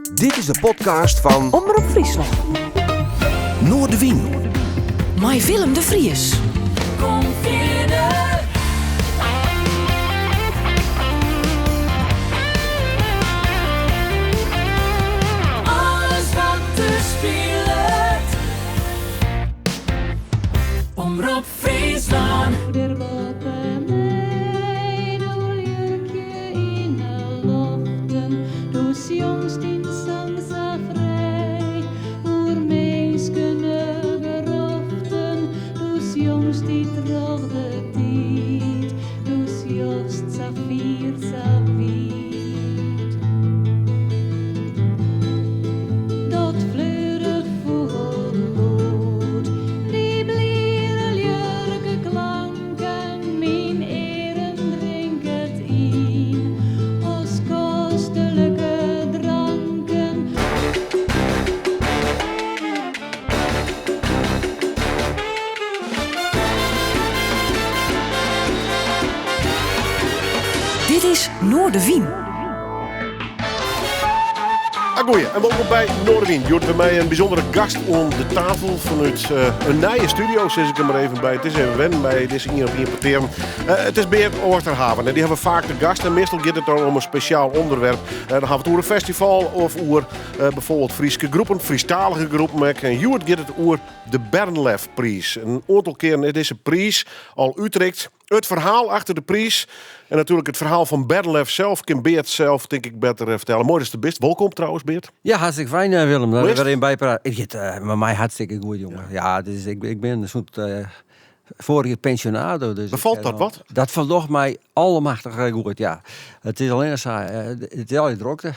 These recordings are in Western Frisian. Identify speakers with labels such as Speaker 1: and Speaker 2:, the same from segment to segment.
Speaker 1: Dit is de podcast fan
Speaker 2: Omrop Fryslân.
Speaker 1: Noardewyn.
Speaker 2: Mei Willem de Vries.
Speaker 3: Kom fierder. Alles wat der spilet. Omrop Fryslân.
Speaker 4: Der boppe my, do ljurkje yn 'e loften, do sjongst dyn sang sa frij. Oer minsken geroften, do sjongst dy troch de tiid, do sjochst sa fier, sa wiid. Dat fleurich fûgellûd, dy bliere ljurkeklanken, myn earen drink it yn as kostelike dranken.
Speaker 2: Dit is Noardewyn.
Speaker 5: Agoeie en wolkom by Noardewyn. Hjoed by my in bysûndere gast oan de tafel fanút in nije studio, sis ik der mar even by. It is even wennen by dizze ien op ien petearen. It is Beart Oosterhaven en dy hawwe we faak te gast. En meastal giet it dan om in spesjaal ûnderwerp. Dan hawwe we it oer in festival of oer bijvoorbeeld Fryske groepen, Frysktalige groepen ek. En hjoed giet it oer de Bernlefpriis. In oantal kearen is dizze priis al útrikt. It ferhaal achter de priis en natuerlik it ferhaal fan Bernlef sels kin Beart sels tink ik better fertelle. Moai datst der bist. Wolkom trouwens, Beart.
Speaker 6: Ja, hartstikke fijn, Willem.
Speaker 5: Hoe
Speaker 6: Dat
Speaker 5: is
Speaker 6: we
Speaker 5: it?
Speaker 6: wer even byprate. It giet mei my hartstikke goed, jonge. Ja, dus ik bin sûnt foarich jier pensionado. Dus ik
Speaker 5: Befalt
Speaker 6: ha
Speaker 5: dat
Speaker 6: noch-
Speaker 5: wat?
Speaker 6: Dat foldocht my allemachtich goed, ja. It is allinnich sa, it is allegear drokte.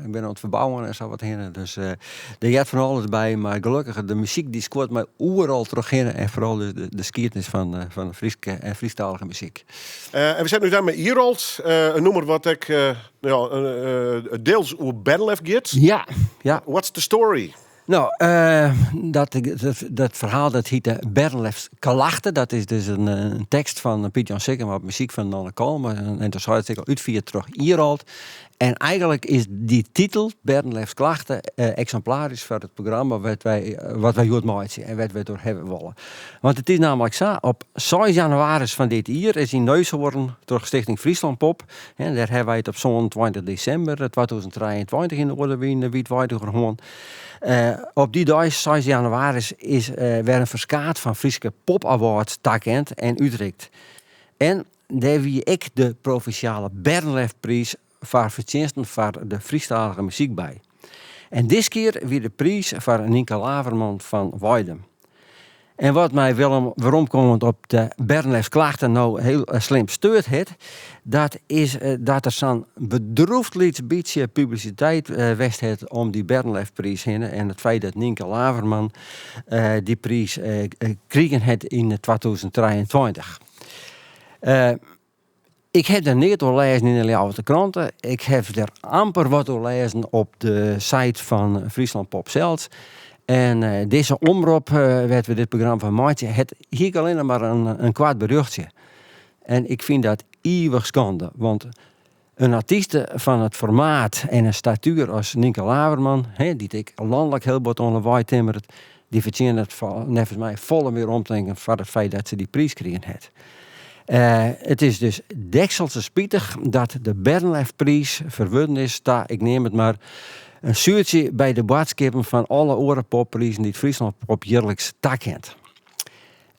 Speaker 6: Ik bin oan it ferbouwen en sa wat hinne. Dus der heart fan alles by. Mar gelokkich, de muzyk dy skuort my oeral trochhinne. En foaral dus de skiednis fan de Fryske en Frysktalige muzyk.
Speaker 5: En we sitte no dan mei Irolt, in nûmer wat ek ja, deels oer Bernlef giet.
Speaker 6: Ja, ja.
Speaker 5: What's the story?
Speaker 6: No, dat ferhaal dat hyt de Bernlefs Klachten. Dat is dus in tekst fan Piet Jan Sikkema op muzyk fan Nanne Kalma. En toen sei it ek al útfierd troch Irolt. En eigenlik is dy titel, Bernlefs Klachten, eksimplarysk foar it programma wat wy hjoed meitsje en wêr't wy it oer hawwe wolle. Want it is nammentlik sa, op seis jannewaris fan dit jier is yn Neushoorn troch Stichting Friesland Pop, en dêr hawwe wy it op 27 desimber 2023 yn Noardewyn wiidweidich oer hân. Op dy dei, seis jannewaris, is wer in ferskaat fan Fryske Pop Awards takend en útrikt. En dêr wie ek de provinsjale Bernlefpriis foar fertsjinsten foar de Frysktalige muzyk by. En diskear wie de priis foar Nynke Laverman fan Weidum. En wat my Willem weromkommend op de Bernlefs Klachten no hiel slim steurd hat, dat is dat der sa'n bedroefd lyts bytsje publisiteit west hat om dy Bernlefpriis hinne en it feit dat Nynke Laverman dy priis krigen hat yn 2023. Ik haw der neat oer lêzen yn de Ljouwerter Krante. Ik haw der amper wat oer lêzen op de site fan Friesland Pop sels. En dizze omrop wêr't we dit programma fan meitsje, hat hie ik allinnich mar in koart berjochtsje. En ik fyn dat ivich skande, want in artyste fan it formaat en in statuer as Nynke Laverman, dy't ek lanlik hiel bot oan de wei timmeret, dy fertsjinnet neffens my folle mear omtinken foar it feit dat se dy priis krigen hat. It is dus dekselse spitich dat de Bernlefpriis ferwurden is ta, ik neam it mar, in suertsje by de boadskippen fan alle oare popprizen dy't Friesland Pop jierliks takent.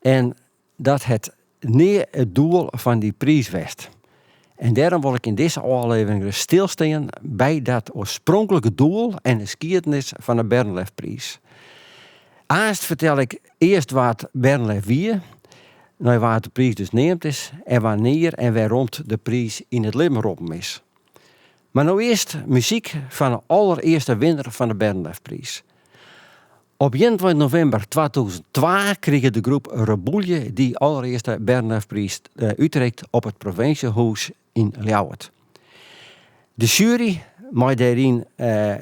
Speaker 6: En dat hat nea it doel fan dy priis west. En dêrom wol ik yn dizze ôflevering ris stilstean by dat oarspronklike doel en de skiednis fan de Bernlefpriis. Aanst fertel ik earst wa't Bernlef wie, nei wa't de priis dus neamd is en wannear en wêrom't de priis yn it libben roppen is. Mar no earst muzyk fan 'e allerearste winner fan de Bernlefpriis. Op 21 novimber 2002 krige de groep Reboelje dy allerearste Bernlefpriis útrikt op it provinsjehûs yn Ljouwert. De sjuery, mei dêryn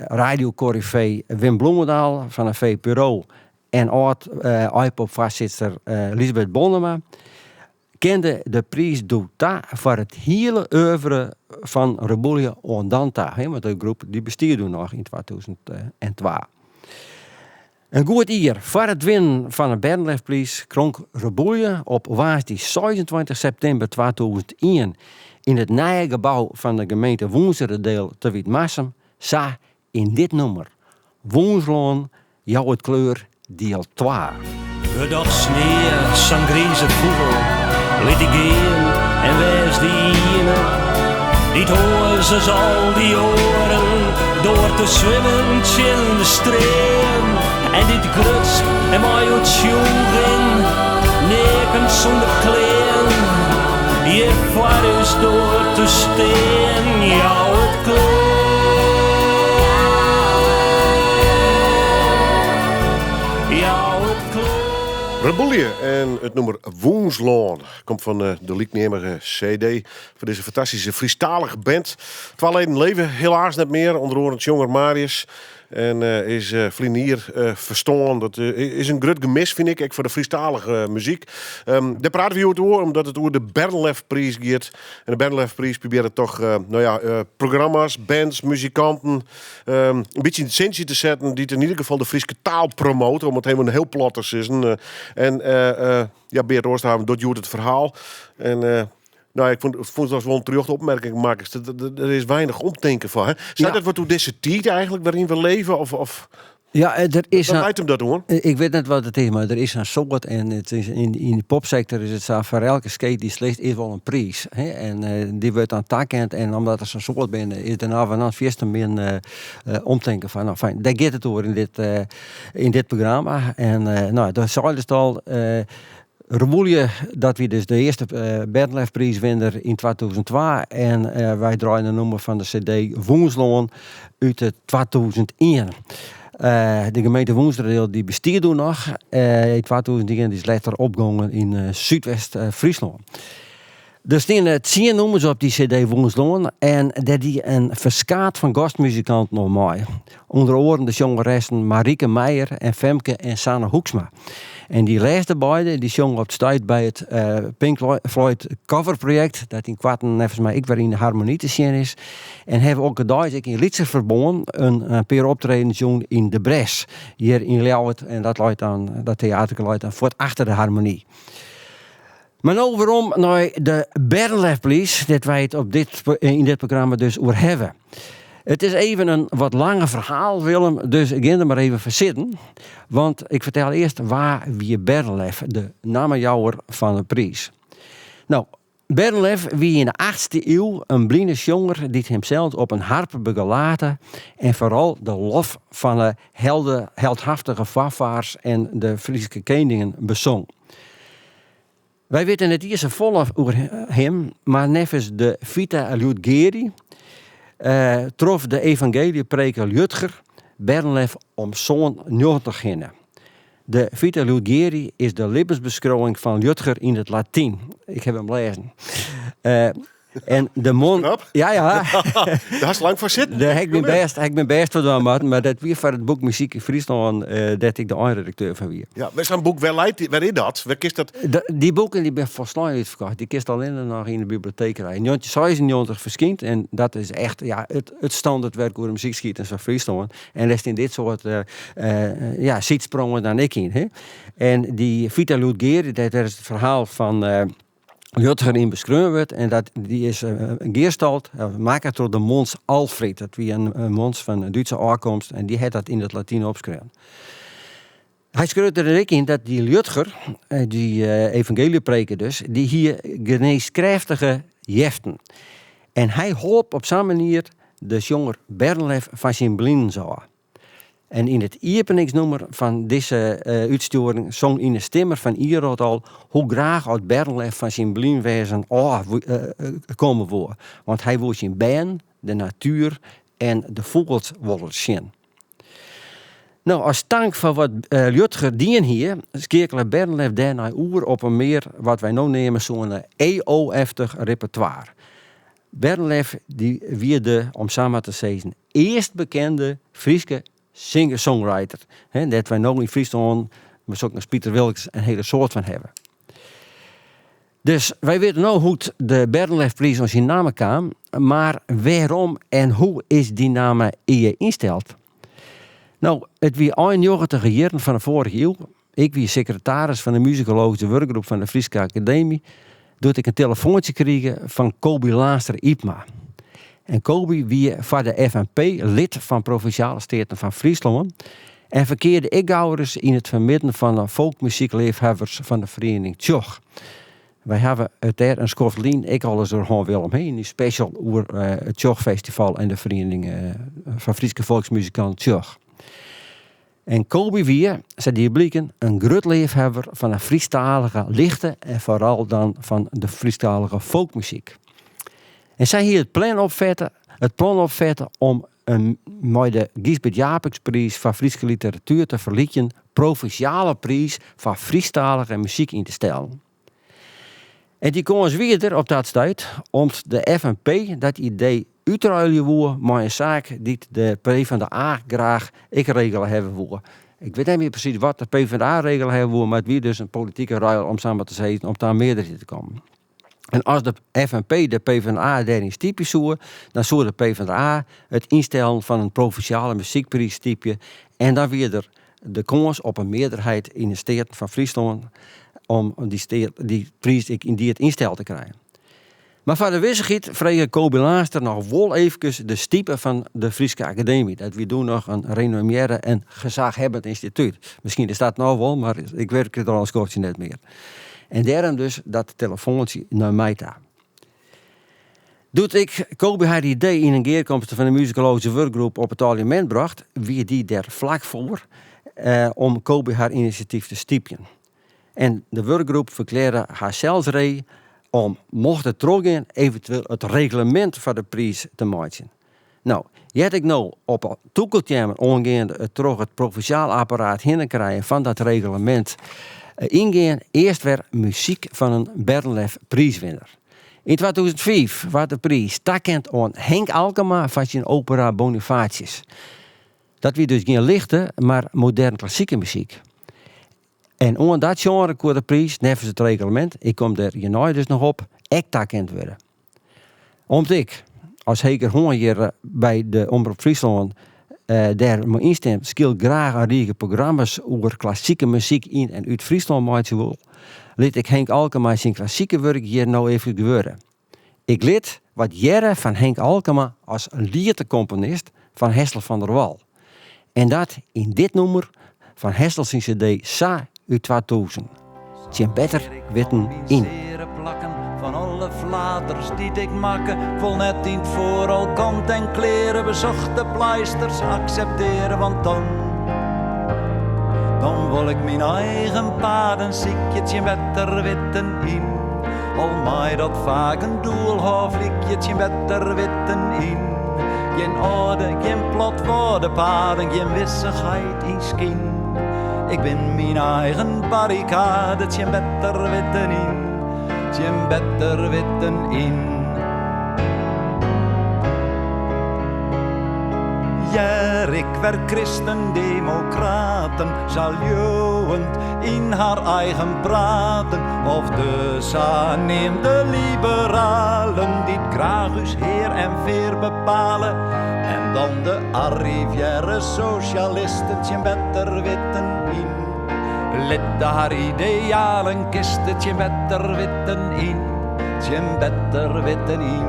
Speaker 6: radiokoryfee Wim Bloemendaal fan de VPRO en âld-Aaipop-foarsitster Liesbeth Bonnema, Kende de priis doe ta foar it hiele oeuvre fan Reboelje oant dan ta, want de groep dy bestie doe noch yn 2002. In goed jier foar it winnen fan 'e Bernlefpriis kronk Reboelje op woansdei 26 septimber 2001 yn it nije gebou fan de gemeente Wûnseradiel te Wytmarsum sa yn dit nûmer, Wûnslân Jou it kleur, diel twa.
Speaker 7: Wurd dochs nea sa'n grize fûgel, lit dy gean en wês de iene dy't oars as al dy oaren doar te swimmen tsjin de stream en dy't grutsk en mei oertsjûging neaken sûnder klean hjir foar ús doar te stean. Jou it kleur. Jou it kleur.
Speaker 5: Reboelje en it nûmer Wûnslân komt fan eh, de lykneamige CD fan dizze fantastyske Frysktalige band. Twa leden leve helaas net mear, ûnder oaren sjonger Marius. En is ferline jier ferstoarn. Dat is in grut gemis, fyn ik, ek foar de Frysktalige muzyk. Dêr prate we hjoed oer, omdat it oer de Bernlefpriis giet. En de Bernlefpriis probearret toch, no ja, programma's, bands, muzikanten in bytsje yn it sintsje te setten dy't yn ieder gefal de Fryske taal promote, om it even hiel plat te sizzen. En ja, Beart Oosterhaven docht hjoed it ferhaal. En No, ik fûn dat wol in terjochte opmerking makkest. Der is weinich omtinken foar. Seit dat wat oer dizze tiid eigentlik wêryn't we leve? Of
Speaker 6: Ja, der is
Speaker 5: Wêr leit him dat oan?
Speaker 6: Ik wit net wat it is, mar der is in soad en it is yn de popsektor is it sa foar elke skeet dy'tst litst is wol in priis. Hè? En dy wurdt dan takend en omdat der sa'n soad binne is der no en dan fierste min omtinken foar. No, fijn, dêr giet it oer yn dit programma. En no, do seidest al, Reboelje, dat wie dus de earste Bernlefpriiswinner yn 2002 en wy draaien in nûmer fan de CD Wûnslân út 2001. De gemeente Wûnseradiel dy bestie doe noch yn 2001, dy is letter opgongen yn Súdwest-Fryslân. Der steane tsien nûmers op dy CD Wûnslân en dêr die in ferskaat fan gastmuzikanten oan mei. Under oaren de sjongeressen Marieke Meijer en Femke en Sanne Hoeksma. En dy lêste beide dy sjonge op 't stuit by it Pink Floyd coverprojekt, dat ynkoarten neffens my ek wer yn de Harmonie te sjen is. En hawwe okkerdeis ek yn lytser ferbân in pear optredens jûn yn De Bres hjir yn Ljouwert. En dat leit dan, dat teaterke leit dan fuort achter de Harmonie. Mar no werom nei de Bernlefpriis, dêr't wy it op dit, yn dit programma dus oer hawwe. It is even in wat langer ferhaal, Willem, dus gean der mar even foar sitten. Want ik fertel earst wa wie Bernlef, de nammejouwer fan de priis. No, Bernlef wie yn de achtste iuw in bline sjonger dy't himsels op in harp begelate en foaral de lof fan 'e helde, heldhaftige foarfaars en de Fryske keningen besong. Wy witte net iens safolle oer him, mar neffens de Vita Liudgeri trof de evangeeljepreker Liudger Bernlef om 97 hinne. De Vita Liudgeri is de libbensbeskriuwing fan Liudger yn it Latyn. Ik haw him lêzen. En de man.
Speaker 5: Knap.
Speaker 6: Ja.
Speaker 5: Dêr hast lang foar sitten.
Speaker 6: Dêr ha ik myn bêst, ha ik myn bêst foar dwaan moatten, mar dat wie foar it boek Muzyk yn Fryslân, dêr't ik de einredakteur fan wie.
Speaker 5: Ja, mar sa'n boek, wêr leit dy, wêr is dat? Wêr kinst dat?
Speaker 6: Dy boeken dy binne folslein útferkocht. Dy kinst allinne noch yn de biblioteek krije. Yn 1996 ferskynd en dat is echt ja, it, it standertwerk oer de muzykskiednis fan Fryslân. En dêr stean dit soart ja, sydsprongen dan ek yn. Hè? En dy Vita Liudgeri, dêr is it ferhaal fan Liudger yn beskreaun wurdt en dat dy is gearstald, makke troch de muonts Alfred. Dat wie in muonts fan Dútse ôfkomst en dy hat dat yn it Latyn opskreaun. Hy skreau der ek yn dat dy Liudger, dy evangeeljepreker dus, dy hie genêskrêftige jeften. En hy holp op sa'n manier de sjonger Bernlef fan syn blinens ôf. En yn it iepeningsnûmer fan dizze útstjoering song Ine Stimmer fan Irolt al hoe graach oft Bernlef fan syn blynwêzen ôf komme woe, want hy woe syn bern, de natuer en de fûgels wolris sjen. No, as tank foar wat Liudger dien hie, skeakele Bernlef dêrnei oer op in mear wat wy no neame soene EO-eftich repertoire. Bernlef dy wie de, om sa mar te sizzen, earst bekende Fryske singer-songwriter, dêr't wy no yn Fryslân, mei sokken as Piter Wilkens, in hiele soad fan hawwe. Dus wy witte no hoe't de Bernlefpriis oan syn namme kaam, mar wêrom en hoe is dy namme ea ynsteld? No, it wie ein njoggentiger jierren fan de foarige iuw. Ik wie sekretaris fan de musikologyske wurkgroep fan de Fryske Akademy doe't ik in telefoantsje krige fan Coby Laanstra Ypma. En Coby wie foar de FNP lid fan Provinsjale Steaten fan Fryslân en ferkearde ek gauris yn it fermidden fan de folkmuzykleafhawwers fan de feriening Tsjoch. Wy hawwe it dêr in skoft lyn ek al ris oer hân, Willem, hè, yn dy special oer it Tsjochfestival en de feriening fan Fryske folksmuzikanten Tsjoch. En Coby wie, sa die bliken, in grut leafhawwer fan de Frysktalige lichte en foaral dan fan de Frysktalige folkmuzyk. En sy hie it plan opfette, it plan opfette om in mei de Gysbert Japicxpriis foar Fryske literatuer te ferlykjen provinsjale priis foar Frysktalige muzyk yn te stellen. En dy kâns wie der op dat stuit om't de FNP dat idee útruilje woe mei in saak dy't de PvdA graach ek regele hawwe woe. Ik wit net mear presys wat de PvdA regele hawwe woe, mar it wie dus in politike ruil om sa mar te sizzen om ta in mearderheid te kommen. En as de FNP de PvdA dêryn stypje soe, dan soe de PvdA it ynstellen fan in provinsjale muzykpriis stypje en dan wie der de kâns op in mearderheid yn de Steaten fan Fryslân om dy, dy priis ek yndied ynsteld te krijen. Mar foar de wissichheid frege Coby Laanstra noch wol eefkes de stipe fan de Fryske Akademy. Dat wie doe noch in renommearre en gezaghebbend ynstitút. Miskien is dat no wol, mar ik wurkje der al in skoftsje net mear. En dêrom dus dat telefoantsje nei my ta. Doe't ik Coby har idee yn in gearkomste fan de musikologyske wurkgroep op it aljemint brocht, wie dy der flak foar eh, om Coby har inisjatyf te stypjen. En de wurkgroep ferklearre harsels ree om, mocht it trochgean, eventueel it reglemint foar de priis te meitsjen. No, heard ik no op 'e tûkelteammen oangeande it troch it provinsjaal apparaat hinne krijen fan dat reglemint yngean, earst wer muzyk fan in Bernlef priiswinner. Yn 2005 waard de priis takend oan Henk Alkema foar syn opera Bonifatius. Dat wie dus gjin lichte, mar modern klassike muzyk. En oan dat sjenre koe de priis, neffens it reglemint, ik kom dêr hjirnei dus noch op, ek takend wurde. Om't ik, as hegerhân hjir by de Omrop Fryslân dêr mei ynstimd, skielk graach in rige programma's oer klassike muzyk yn en út Fryslân meitsje wol, lit ik Henk Alkema syn klassike wurk hjir no efkes gewurde. Ik lit wat hearre fan Henk Alkema as lietekomponist fan Hessel van der Wal. En dat yn dit nûmer fan Hessel syn CD Sa út 2000. Tsjin better witten yn.
Speaker 8: Plakken fan alle flaters dy't ik makke, ik wol net yn 't foar al kant en kleare besochte pleisters aksepteare, want dan, dan wol ik myn eigen paden sykje tsjin better witten yn. Al mei dat faak in doelhôf lykje tsjin better witten yn. Gjin âlde, gjin platwâde paden, gjin wissichheid yn skyn. Ik bin myn eigen barrikade tsjin better witten yn, tsjin better witten yn. Hear ik wer kristendemokraten sa leauwend yn har eigen praten, of de saneamde liberalen dy't graach ús hear en fear bepale, en dan de arrivearre sosjalisten tsjin better witten yn. Litte har idealen kiste tsjin better witten yn, tsjin better witten yn.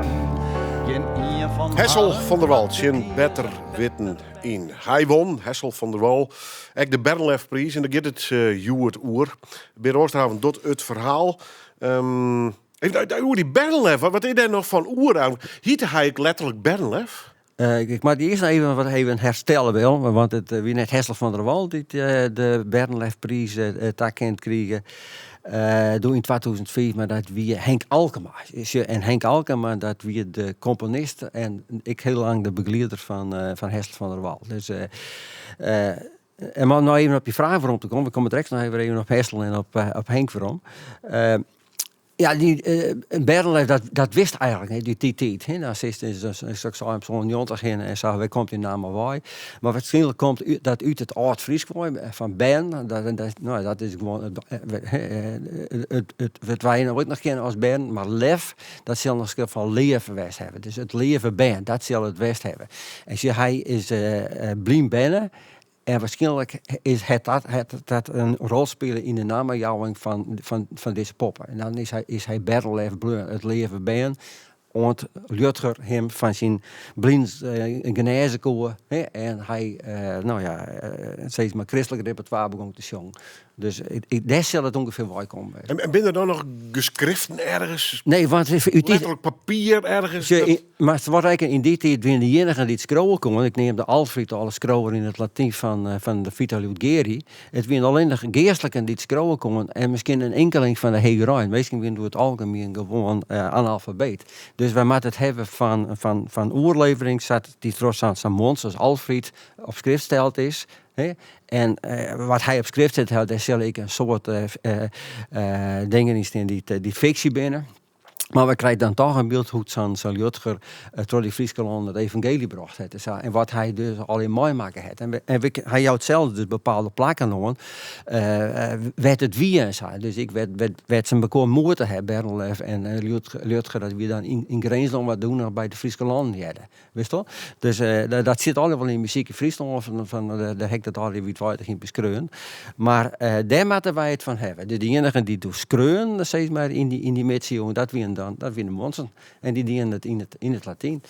Speaker 8: Gjin ien fan
Speaker 5: Hessel
Speaker 8: harren
Speaker 5: van der Wal tsjin better witten yn. Hy won, Hessel van der Wal, ek de Bernlefpriis en dêr giet it hjoed oer. Beart Oosterhaven docht it ferhaal. Um, even oer dy Bernlef, wat is dêr noch fan oer eigentlik? Hjitte hy ek letterlik Bernlef?
Speaker 6: Uh, ik moat earst noch even wat even herstelle, Willem, want it wie net Hessel van der Wal dy't de Bernlefpriis takend krige. Doe yn 2005, mar dat wie Henk Alkema. En Henk Alkema, dat wie de komponist en ek hiel lang de begelieder fan, fan Hessel van der Wal. Dus, en om no even op dy fraach werom te kommen, we komme drekst noch even op Hessel en op, op Henk werom. Ja, dy Bernlef, dat wist eigenlik net út dy tiid. Hè. Dan sitst straks al om 90 hinne en sa, wêr komt dy namme wei? Mar waarskynlik komt dat út it âld-Frysk wei, fan bern. Dat, no, dat is gewoan it wat wy no ek noch kenne as bern. Mar lef, dat sil noch skil fan leaf west hawwe. Dus it leave bern, dat sil it west hawwe. En sjoch, hy is blyn berne. En waarskynlik is het dat, het dat in rol spile yn de nammejouwing fan dizze poppe. En dan is hy Bernlef bleaun, it leave bern, oant Liudger him fan syn blynens genêze koe. En hy, no ja, sis mar kristlik repertoire begûn te sjongen. Dus dêr sil it ûngefear wei komme.
Speaker 5: En binne der dan noch geskriften ergens?
Speaker 6: Nee, want út die
Speaker 5: Letterlik papier ergens?
Speaker 6: Sjoch, mar wat ik yn dy tiid wiene de iennigen dy't skriuwe koene. Ik neamde Alfred al, skriuwer yn it Latyn fan de Vita Liudgeri. It wiene allinnich geastliken dy't skriuwe koene en miskien in inkeling fan de hegerein. Minsken wiene oer it algemien gewoan analfabeet. Dus wy moatte it hawwe fan oerlevering sa't dy troch sa'n muonts as Alfred op skrift steld is. En wat hy op skrift set hat, dêr sille ek in soad dingen yn stean dy't fiksje binne. Mar we krije dan toch in byld hoe't sa'n Liudger troch dy Fryske lannen it evangeelje brocht hat en sa. En wat hy dus allegear meimakke hat. En hy jout sels dus bepaalde plakken oan wêr't it wie en sa. Dus ek wêr't se mekoar moete ha, Bernlef en Liudger, dat wie dan yn Grinslân wat doe noch by de Fryske lannen hearde. Witst wol? Dus dat sit allegear wol yn Muzyk yn Fryslân, fan, dêr ha ik dat allegear wiidweidich yn beskreaun. Mar dêr moatte wy it fan hawwe. Dus de iennigen dy't doe skreaunen, sis mar, yn dy midsiuwen, dat wienen dan, dat wienen de muontsen. En dy dienen it yn it Latyn.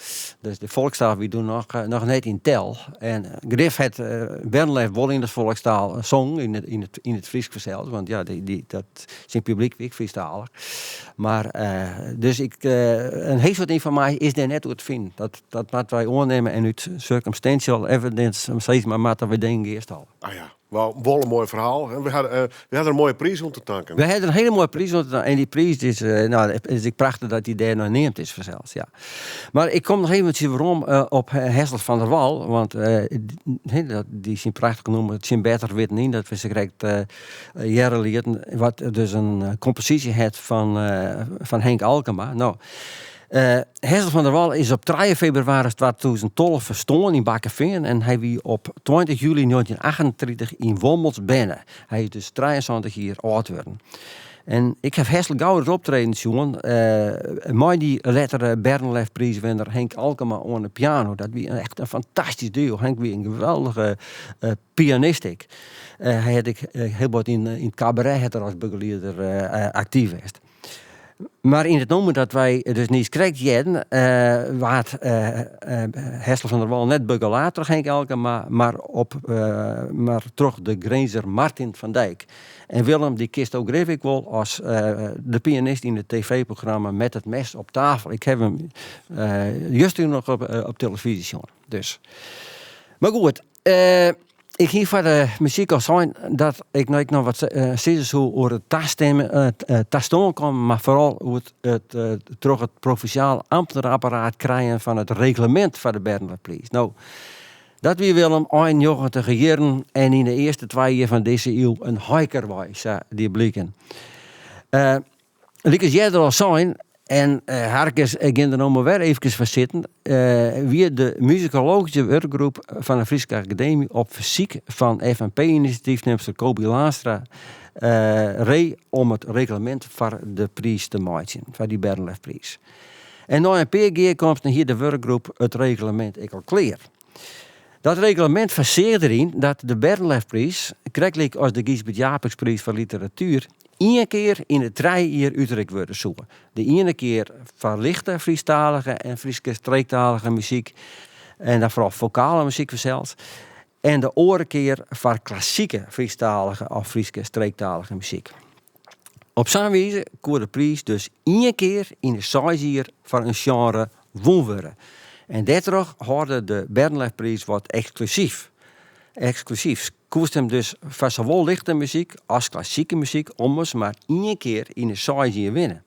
Speaker 6: Dus de folkstaal wie doe noch net yn tel. En grif hat Bernlef wol yn de folkstaal songen, yn it Frysk fansels, want ja, dy, dat, syn publyk wie ek Frysktalich. Mar dus ik, in hiel soad ynformaasje is dêr net oer te finen. Dat, dat moatte wy oannimme en út circumstantial evidence, sis mar, moatte wy dingen gearstalle.
Speaker 5: Ah ja, wel, wol in moai ferhaal. We hadden, we hadden in moaie priis oan te tanken.
Speaker 6: We hadden in hiele moaie priis oan te tanken. En dy priis is, no, it is ek prachtich dat dy dêr nei neamd is fansels, ja. Mar ik kom noch eventsjes werom op Hessel van der Wal, want dy syn prachtige nûmer Tsjin better witten yn, dat we sakrekt hearre lieten, wat dus in komposysje hat fan Henk Alkema. No, Hessel van der Wal is op trije febrewaris 2012 ferstoarn yn Bakkefean en hy wie op 20 july 1938 yn Wommels berne. Hy is dus 73 jier âld wurden. En ik haw Hessel gauris optreden sjoen mei dy lettere Bernlefpriiswinner Henk Alkema oan de piano. Dat wie echt in fantastysk duo. Henk wie in geweldige pianist ek. Hy hat ek hiel bot yn it kabaret hat er as begelieder aktyf west. Mar yn it nûmer dat wy dus niiskrekt hearden, waard Hessel van der Wal net begelaat troch Henk Alkema, mar, op, mar troch de Grinzer Martin van Dijk. En Willem, dy kinsto grif ek wol as de pianist yn it tv-programma Met het mes op tafel. Ik haw him juster noch op telefyzje sjoen. Dus. Mar goed, ik hie foar de muzyk al sein dat ik no ek noch wat sizze soe oer it tastimmen, ta stân kommen, mar foaral oer it troch it provinsjaal amtnerapparaat krijen fan it reglemint foar de Bernlefpriis. No, dat wie Willem ein njoggentiger jierren en yn de earste twa jier fan dizze iuw in heikerwei, sa die bliken. Lykas earder al sein, en harkers gean der no mar wer eefkes foar sitten, wie de muzikologyske wurkgroep fan de Fryske Akademy op fersyk fan FNP-inisjatyfnimster Coby Laanstra ree om it reglemint foar de priis te meitsjen, foar dy Bernlefpriis. En nei in pear gearkomsten hie de wurkgroep it reglemint ek al klear. Dat reglemint foarseach deryn dat de Bernlefpriis, krektlyk as de Gysbert Japicxpriis foar literatuer, ien kear yn de trije jier útrikt wurde soe. De iene kear foar lichte Frysktalige en Fryske streektalige muzyk, en dan foaral fokale muzyk fansels, en de oare kear foar klassike Frysktalige of Fryske streektalige muzyk. Op sa'n wize koe de priis dus ien kear yn de seis jier foar in sjenre wûn wurde. En dêrtroch hâlde de Bernlefpriis wat eksklusyf. Eksklusyf. Koest him dus foar sawol lichte muzyk as klassike muzyk ommers mar ien kear yn de seis jier winne.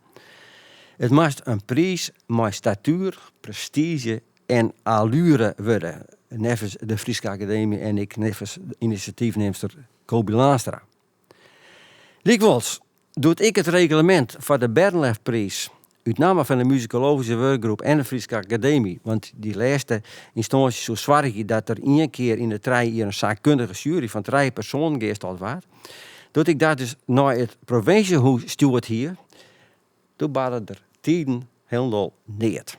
Speaker 6: It moast in priis mei statuer, prestiizje en alluere wurde, neffens de Fryske Akademy en ek neffens inisjatyfnimster Coby Laanstra. Lykwols. Doe't ik it reglemint foar de Bernlefpriis út namme fan de Muzikologyske Wurkgroep en de Fryske Akademy, want dy lêste ynstânsje soe soargje dat der ien kear yn de trije jier in saakkundige sjuery fan trije persoanen gearstald waard, doe't ik dat dus nei it provinsjehûs stjoerd hie, doe barde der tiden hielendal neat.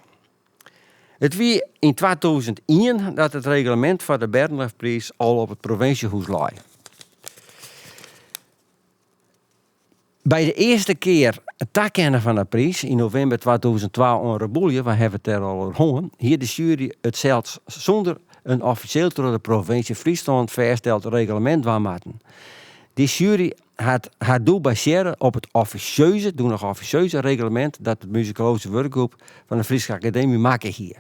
Speaker 6: It wie yn 2001 dat it reglemint foar de Bernlefpriis al op it provinsjehûs lei. By de earste kear it takennen fan de priis yn novimber 2002 oan Reboelje, wy hawwe it dêr al oer hân, hie de sjuery it sels sûnder in offisjeel troch de provinsje Fryslân fêststeld reglemint dwaan moatten. Dy sjuery hat har doe basearre op it offisjeuze, doe noch offisjeuze, reglemint dat de Muzikologyske Wurkgroep fan de Fryske Akademy makke hie.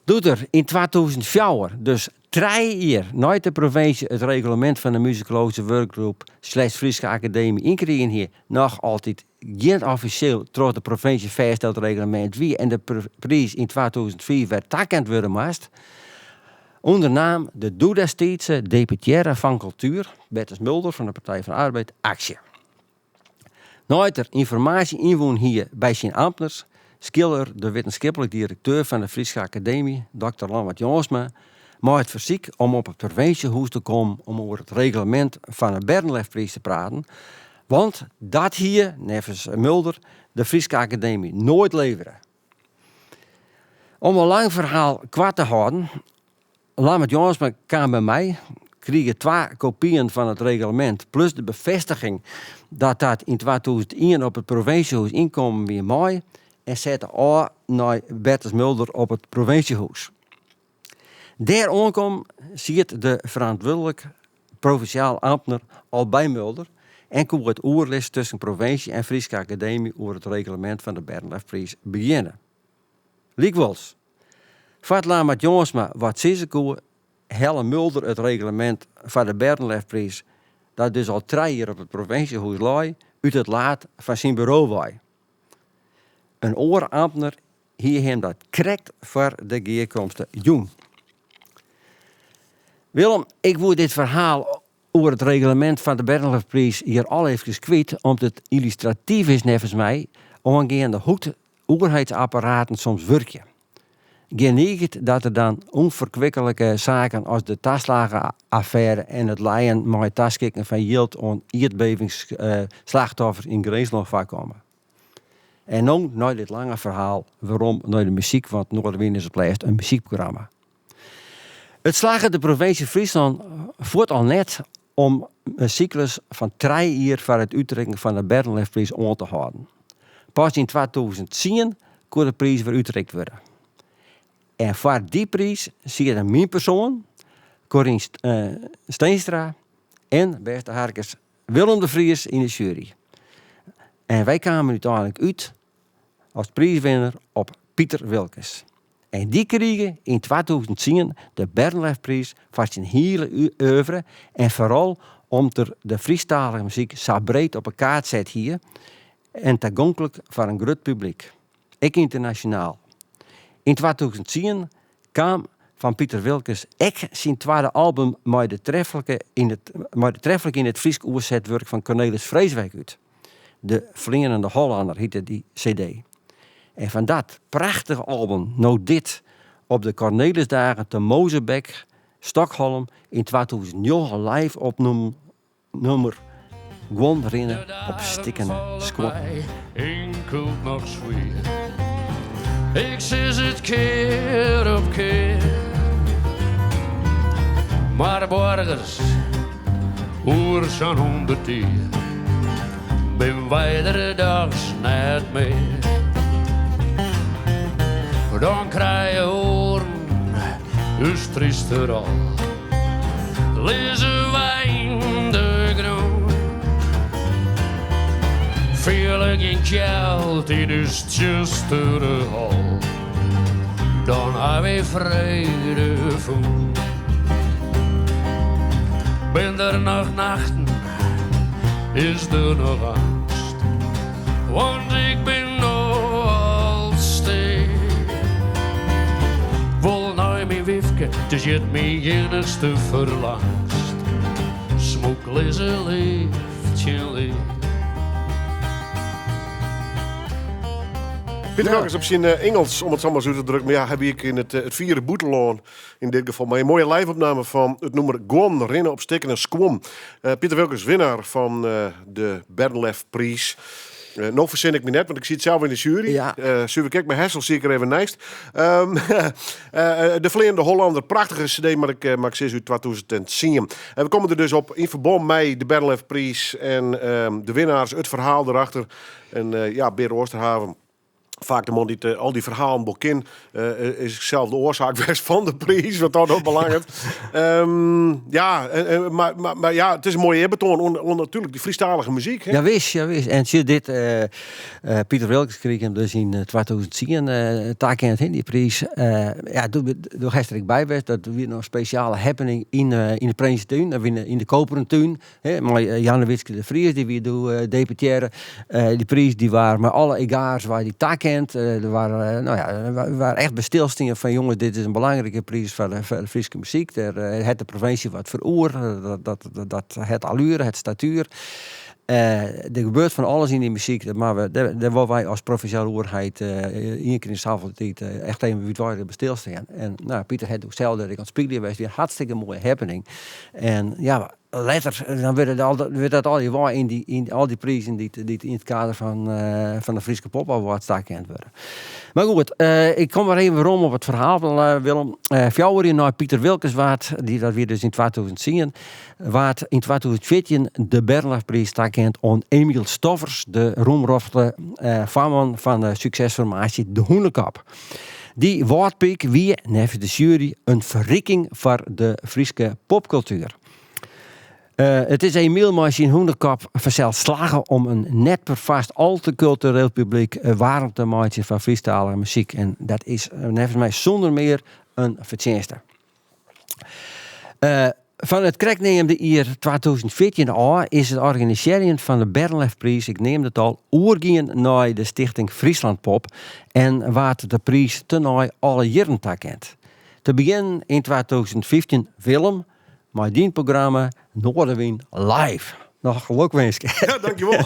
Speaker 6: Doe't der yn 2004, dus trije jier nei't de provinsje it reglemint fan de Muzikologyske Wurkgroep slash Fryske Akademy ynkrigen hie, noch altyd gjin offisjeel troch de provinsje fêststeld reglemint wie en de priis yn 2005 wer takend wurde moast, ûndernaam de doedestiidse deputearre fan kultuer, Bertus Mulder fan de Partij van de Arbeid, aksje. Nei't er ynformaasje ynwûn hie by syn amtners, skille er de wittenskiplik direkteur fan de Fryske Akademy, dokter Lammert Jongsma, mei it fersyk om op it provinsjehûs te kommen om oer it reglemint fan 'e Bernlefpriis te praten, want dat hie, neffens Mulder, de Fryske Akademy noait levere. Om in lang ferhaal koart te hâlden, Lammert Jongsma kaam by my, krige twa kopyen fan it reglemint plus de befêstiging dat dat yn 2001 op it provinsjehûs ynkommen wie mei en sette ôf nei Bertus Mulder op it provinsjehûs. Dêr oankommen siet de ferantwurdlik provinsjaal amtner al by Mulder en koe it oerlis tusken provinsje en Fryske Akademy oer it reglemint fan de Bernlefpriis begjinne. Lykwols, foar't Lammert Jongsma wat sizze koe, helle Mulder it reglemint foar de Bernlefpriis, dat dus al trije jier op it provinsjehûs lei, út it laad fan syn buro wei. In oare amtner hie him dat krekt foar de gearkomste jûn. Willem, ik woe dit ferhaal oer it reglemint fan de Bernlefpriis hjir al efkes kwyt, om't it yllustratyf is neffens my oangeande hoe't oerheidsapparaten soms wurkje. Gjin niget dat der dan ûnferkwiklike saken as de taslage-affêre en it lijen mei it taskikken fan jild oan ierdbevingsslachtoffers yn Grinslân foarkomme. En no, nei dit lange ferhaal, werom nei de muzyk, want Noardewyn is op 't lêst in muzykprogramma. It slagge de provinsje Fryslân fuort al net om in syklus fan trije jier foar it útrikken fan de Bernlefpriis oan te hâlden. Pas yn 2010 koe de priis wer útrikt wurde. En foar dy priis sieten myn persoan, Corien Steenstra en, bêste harkers, Willem de Vries yn de sjuery. En wy kamen úteinlik út as priiswinner op Piter Wilkens. En dy krige yn 2010 de Bernlefpriis foar syn hiele oeuvre en foaral om't er de Frysktalige muzyk sa breed op 'e kaart set hie en tagonklik foar in grut publyk, ek ynternasjonaal. Yn 2010 kaam fan Piter Wilkens ek syn twadde album mei de treflike yn it mei de treflik yn it Frysk oerset wurk fan Cornelis Vreeswijk út. De Fleanende Hollanner hjitte dy CD. En fan dat prachtige album no dit op de Cornelisdagen te Mosebäck, Stockholm yn 2009 live opnommen nûmer Guon rinne op stikkene skuon.
Speaker 9: Inkeld noch swier. Ik sis it kear op kear. Mar boargers oer sa'n hûndert jier bin wy der dochs net mear. Dan krije oaren ús tryste rol. Lizze wy yn de grûn. Fiele gjin kjeld yn ús tsjustere hol. Dan ha wy frede fûn. Bin der noch nachten, is der noch eangst? Want ik bin no al stil. Wol nei myn wyfke, it is hjir myn iennichste ferlangst. Smûk lizze leaf tsjin leaf.
Speaker 5: Pieter Wilkens op syn Ingels, om it sa mar út te drukken. Mar ja, hy wie ek yn it, it fiere bûtenlân yn dit gefal. Mei in moaie live-opname fan it nûmer Guon rinne op stikkene skuon. Pieter Wilkens, winnaar fan de Bernlefpriis. No fersin ik my net, want ik siet sels yn de sjuery.
Speaker 6: Ja.
Speaker 5: Suver krekt mei Hessel siet ik er even neist. De Fleanende Hollander, prachtige cd, mar ik, mar ik sis út 2010. En we komme der dus op yn ferbân mei de Bernlefpriis en de winnaars, it ferhaal derachter. En ja, Beart Oosterhaven, faak de man dy't al dy ferhalen wol kin, is sels de oarsaak west fan de priis, wat dat oanbelanget. Ja, mar ja, it is in moaie earbetoan oan natuerlik dy Frysktalige muzyk. Hè?
Speaker 6: Ja wis, ja wis. En sjoch dit, Pieter Wilkens krige him dus yn 2010 takend, hè, dy priis. Ja, doe, doe hast der ek by west, dat wie noch in spesjale happening yn de Prinsetún, dat wie yn de Koperen Tún. Hè, mei Jannewietske de Vries, dy wie doe deputearre. Dy priis dy waard mei alle egards waard dy takend. Der waard, no ja, der waard echt by stilstien fan jonges, dit is in belangrike priis foar de, foar de Fryske muzyk. Dêr hat de provinsje wat foar oer. Dat, dat, dat hat allure, hat statuer. Der gebeurt fan alles yn dy muzyk. Dat moatte we, dêr, dêr wolle wy as provinsjale oerheid ien kear yn de safolle tiid echt even útwreidlik by stilstean. En no, Pieter hat doe sels dêr ek oan it spyljen west. Wie in hartstikke moaie happening. En ja, letter dan wurde al, wurdt dat allegear wei yn dy, yn al dy prizen dy't, dy't yn it kader fan, fan de Fryske Pop Awards takend wurde. Mar goed, ik kom wer even werom op it ferhaal fan Willem. 4 jier nei Pieter Wilkens waard, dy, dat wie dus yn 2010, waard yn 2014 de Bernlefpriis takend oan Emiel Stoffers, de roemrofte foarman fan de suksesformaasje De Hûnekop. Dy Wâldpyk wie, neffens de sjuery, in ferriking foar de Fryske popkultuer. It is Emiel mei syn Hûnekop fansels slagge om in net perfoarst al te kultureel publyk waarm te meitsjen foar Frysktalige muzyk en dat is neffens my sûnder mear in fertsjinste. Fan it krekt neamde jier 2014 ôf is it organisearjen fan de Bernlefpriis, ik neamde it al, oergien nei de Stichting Friesland Pop en waard de priis tenei alle jierren takend. Te begjinnen yn 2015, Willem, mei dyn programma Noardewyn Live. Noch gelokwinske.
Speaker 5: Ja, dankjewol.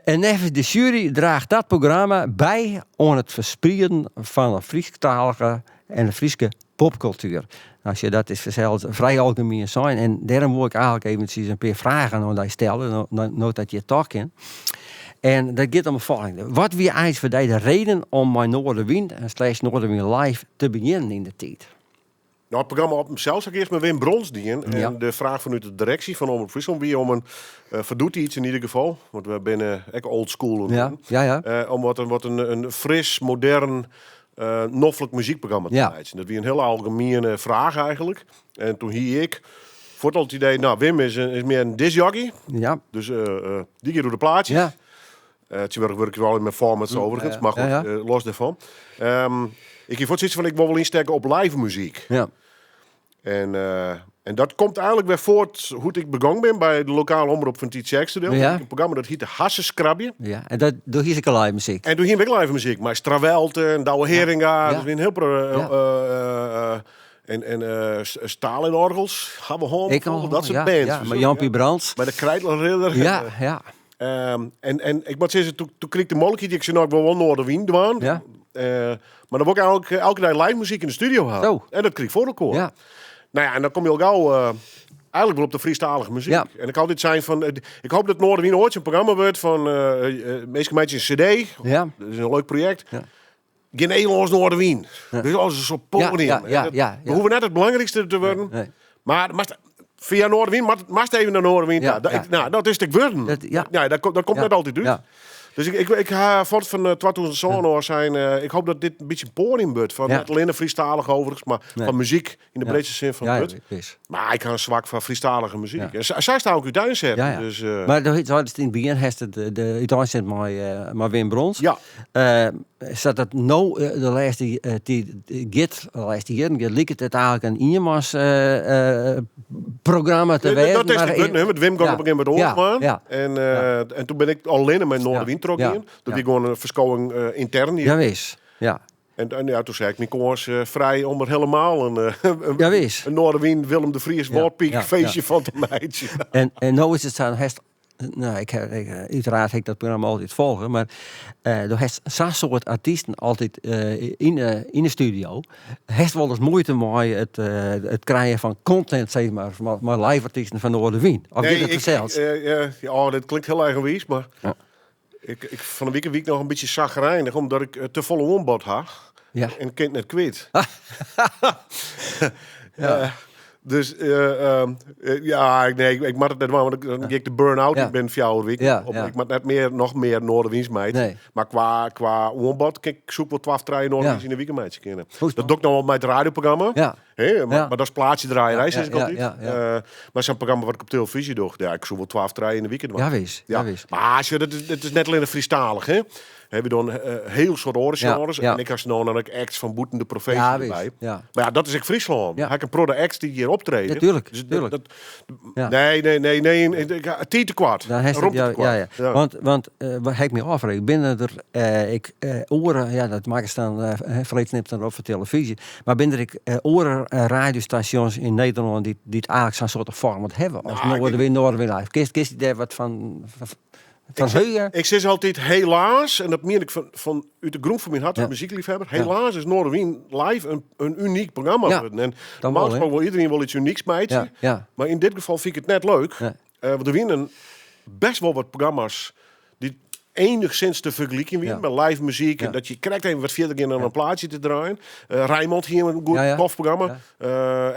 Speaker 6: En neffens de sjuery draacht dat programma by oan it fersprieden fan de Frysktalige en de Fryske popkultuer. Nou, sjoch, dat is fansels frij algemien sein en dêrom woe ik eigentlik eventsjes in pear fragen oan dy stelle, no't dat hjir toch kin. En dat giet om it folgjende. Wat wie eins foar dy de reden om mei Noardewyn en slash Noardewyn Live te begjinnen yn de tiid?
Speaker 5: Nou, it programma op himsels ha ik earst mei Wim Brons dien. En de fraach fanút de direksje fan Omrop Fryslân wie om in, foar doetiids yn ieder gefal, want we binne ek old school, om wat in fris, modern, noflik muzykprogramma te meitsjen. Dat wie in hiele algemiene fraach eigentlik. En toen hie ik fuort al it idee, nou, Wim is mear in discjockey. Dus dy giet oer de plaatsjes. Tsjintwurdich wurkje we al mei formats overigens, mar goed, los dêrfan. Ik hie fuort sayts fan, ik wol wol ynstekke op live muzyk. En dat komt eigentlik wer foart hoe't ik begong bin by de lokale omrop fan Tytsjerksteradiel. In programma dat hiette Hazzeskrabje.
Speaker 6: Ja, en dat, doe hie ik live muzyk.
Speaker 5: En doe hiene we ek live muzyk, mei Strawelte en Douwe Heeringa. Dat wie in hiel en Stalinorgels ha we hân,
Speaker 6: Ik al,
Speaker 5: dat soart
Speaker 6: ja,
Speaker 5: bands.
Speaker 6: ja, mei Jampie Brands.
Speaker 5: Mei de Kreidlerridder.
Speaker 6: Ja, ja.
Speaker 5: En ik moat sizze, toen krige ik de mooglikheid, ik sei, nou, ik wol wol Noardewyn dwaan. Mar dan wol ik eigentlik elke dei live muzyk yn de studio ha. En dat krige ik foar elkoar. Nou ja, en dan kom je al gau eigentlik wol op de Frysktalige muzyk. En ik ha altyd sein fan, ik hoop dat Noardewyn oait sa'n programma wurdt fan minsken meitsje in cd. Dat is in leuk projekt. Gjin Nederlânsk Noardewyn. Dus alles is op podium. We hoege net it belangrykste te wurden.
Speaker 6: Nee.
Speaker 5: Mar moatst, fia Noardewyn moatst even nei Noardewyn ta. Nou, dat is it ek wurden.
Speaker 6: Dat, ja.
Speaker 5: Ja, dat komt net altyd út. Dus ik ha fuort fan 2007 ôf sein, ik hoop dat dit in bytsje in podium wurdt. Fan net allinne Frysktalich overigens, mar fan muzyk yn de breedste sin fan it wurd. Mar ik ha in swak foar Frysktalige muzyk. En sa is it ook úteinset. Dus,
Speaker 6: Mar do seidest yn it begjin hast it de úteinset mei Wim Brons. Sa't dat no de lêste tiid giet, de lêste jierren giet, liket it eigentlik in ienmans programma te wêzen.
Speaker 5: Dat is it wurden, hè, want Wim gie op in gegeven momint oars dwaan. En toen bin ik allinne mei Noardewyn trochgien. Dat wie gewoan in ferskowing yntern.
Speaker 6: Jawis, ja.
Speaker 5: En ja, toen sei ik myn kâns frij om der helemaal
Speaker 6: Jawis.
Speaker 5: in Noardewyn Willem de Vries Wâldpyk feestje fan te meitsjen.
Speaker 6: En no is it sa, hast Nou, ik, ik, uiteraard heb ik dat programma altyd folge, mar do hast sa'n soad artysten altyd yn de studio. Hast wolris muoite mei it krijen fan content, sis mar, mei live artysten fan Noardewyn? Of giet it fansels?
Speaker 5: Ja, oh, dit klinkt hiel eigenwiis, mar ik, fan 'e wike wie ik noch in bytsje chagrijnich omdat ik te folle oanbod ha en kin it net kwyt. Dus ja, nee, ik moat it net dwaan, want dan gean ik de burn-out yn binnen 4 wiken. Ik moat net mear, noch mear Noardewyn meitsje.
Speaker 6: Nee.
Speaker 5: Mar kwa oanbod, kin ik soe ik wol 12, 3 Noardewyn yn de wike meitsje kinne.
Speaker 6: Goed.
Speaker 5: Dat doch ik no al mei it radioprogramma. Hè, mar dat is plaatsjedraaierij, sis ik altyd. Mar sa'n programma wat ik op telefyzje doch, ja, ik soe wol 12, 3 yn de wike dwaan.
Speaker 6: Ja, wis. Ja, wis.
Speaker 5: Mar sjoch, dat is net allinnich Frysktalich, hè. Hè, we dogge hiel soad oare genres. En ik ha no dan ek acts fan bûten de provinsje derby. Mar ja, dat is ek Fryslân. Ha ik in protte acts dy't hjir optrede.
Speaker 6: Ja, tuurlijk,
Speaker 5: Dus
Speaker 6: tuurlijk.
Speaker 5: Nee, nee, nee, nee, ik ha tiid tekoart.
Speaker 6: Dan hast
Speaker 5: Romte
Speaker 6: ja,
Speaker 5: tekoart.
Speaker 6: ja, ja. Want wat ha ik my ôffrege, binne der ek oare, ja, dat makkest dan, freed snipt dan op foar telefyzje, mar binne der ek oare radiostasjons yn Nederlân dy't eigentlik sa'n soarte format hawwe as
Speaker 5: Nou, ik-
Speaker 6: Noardewyn, Noardewyn Live? Kinst dêr wat fan heuge?
Speaker 5: Ik sis altyd helaas, en dat mien ik fan út de grûn fan myn hert als muzykleafhawwer, helaas is Noardewyn Live in unyk programma wurden. En
Speaker 6: Dan wol,
Speaker 5: normaal
Speaker 6: hè?
Speaker 5: gesproken wol iedereen wol iets unyks meitsje, mar yn dit gefal fyn ik it net leuk. Want der wienen best wol wat programma's dy't enigszins te fergelykjen wienen mei live muzyk en dat je krekt even wat fierder gean dan in plaatsje te draaien. Rijnmond hie in goed tof programma.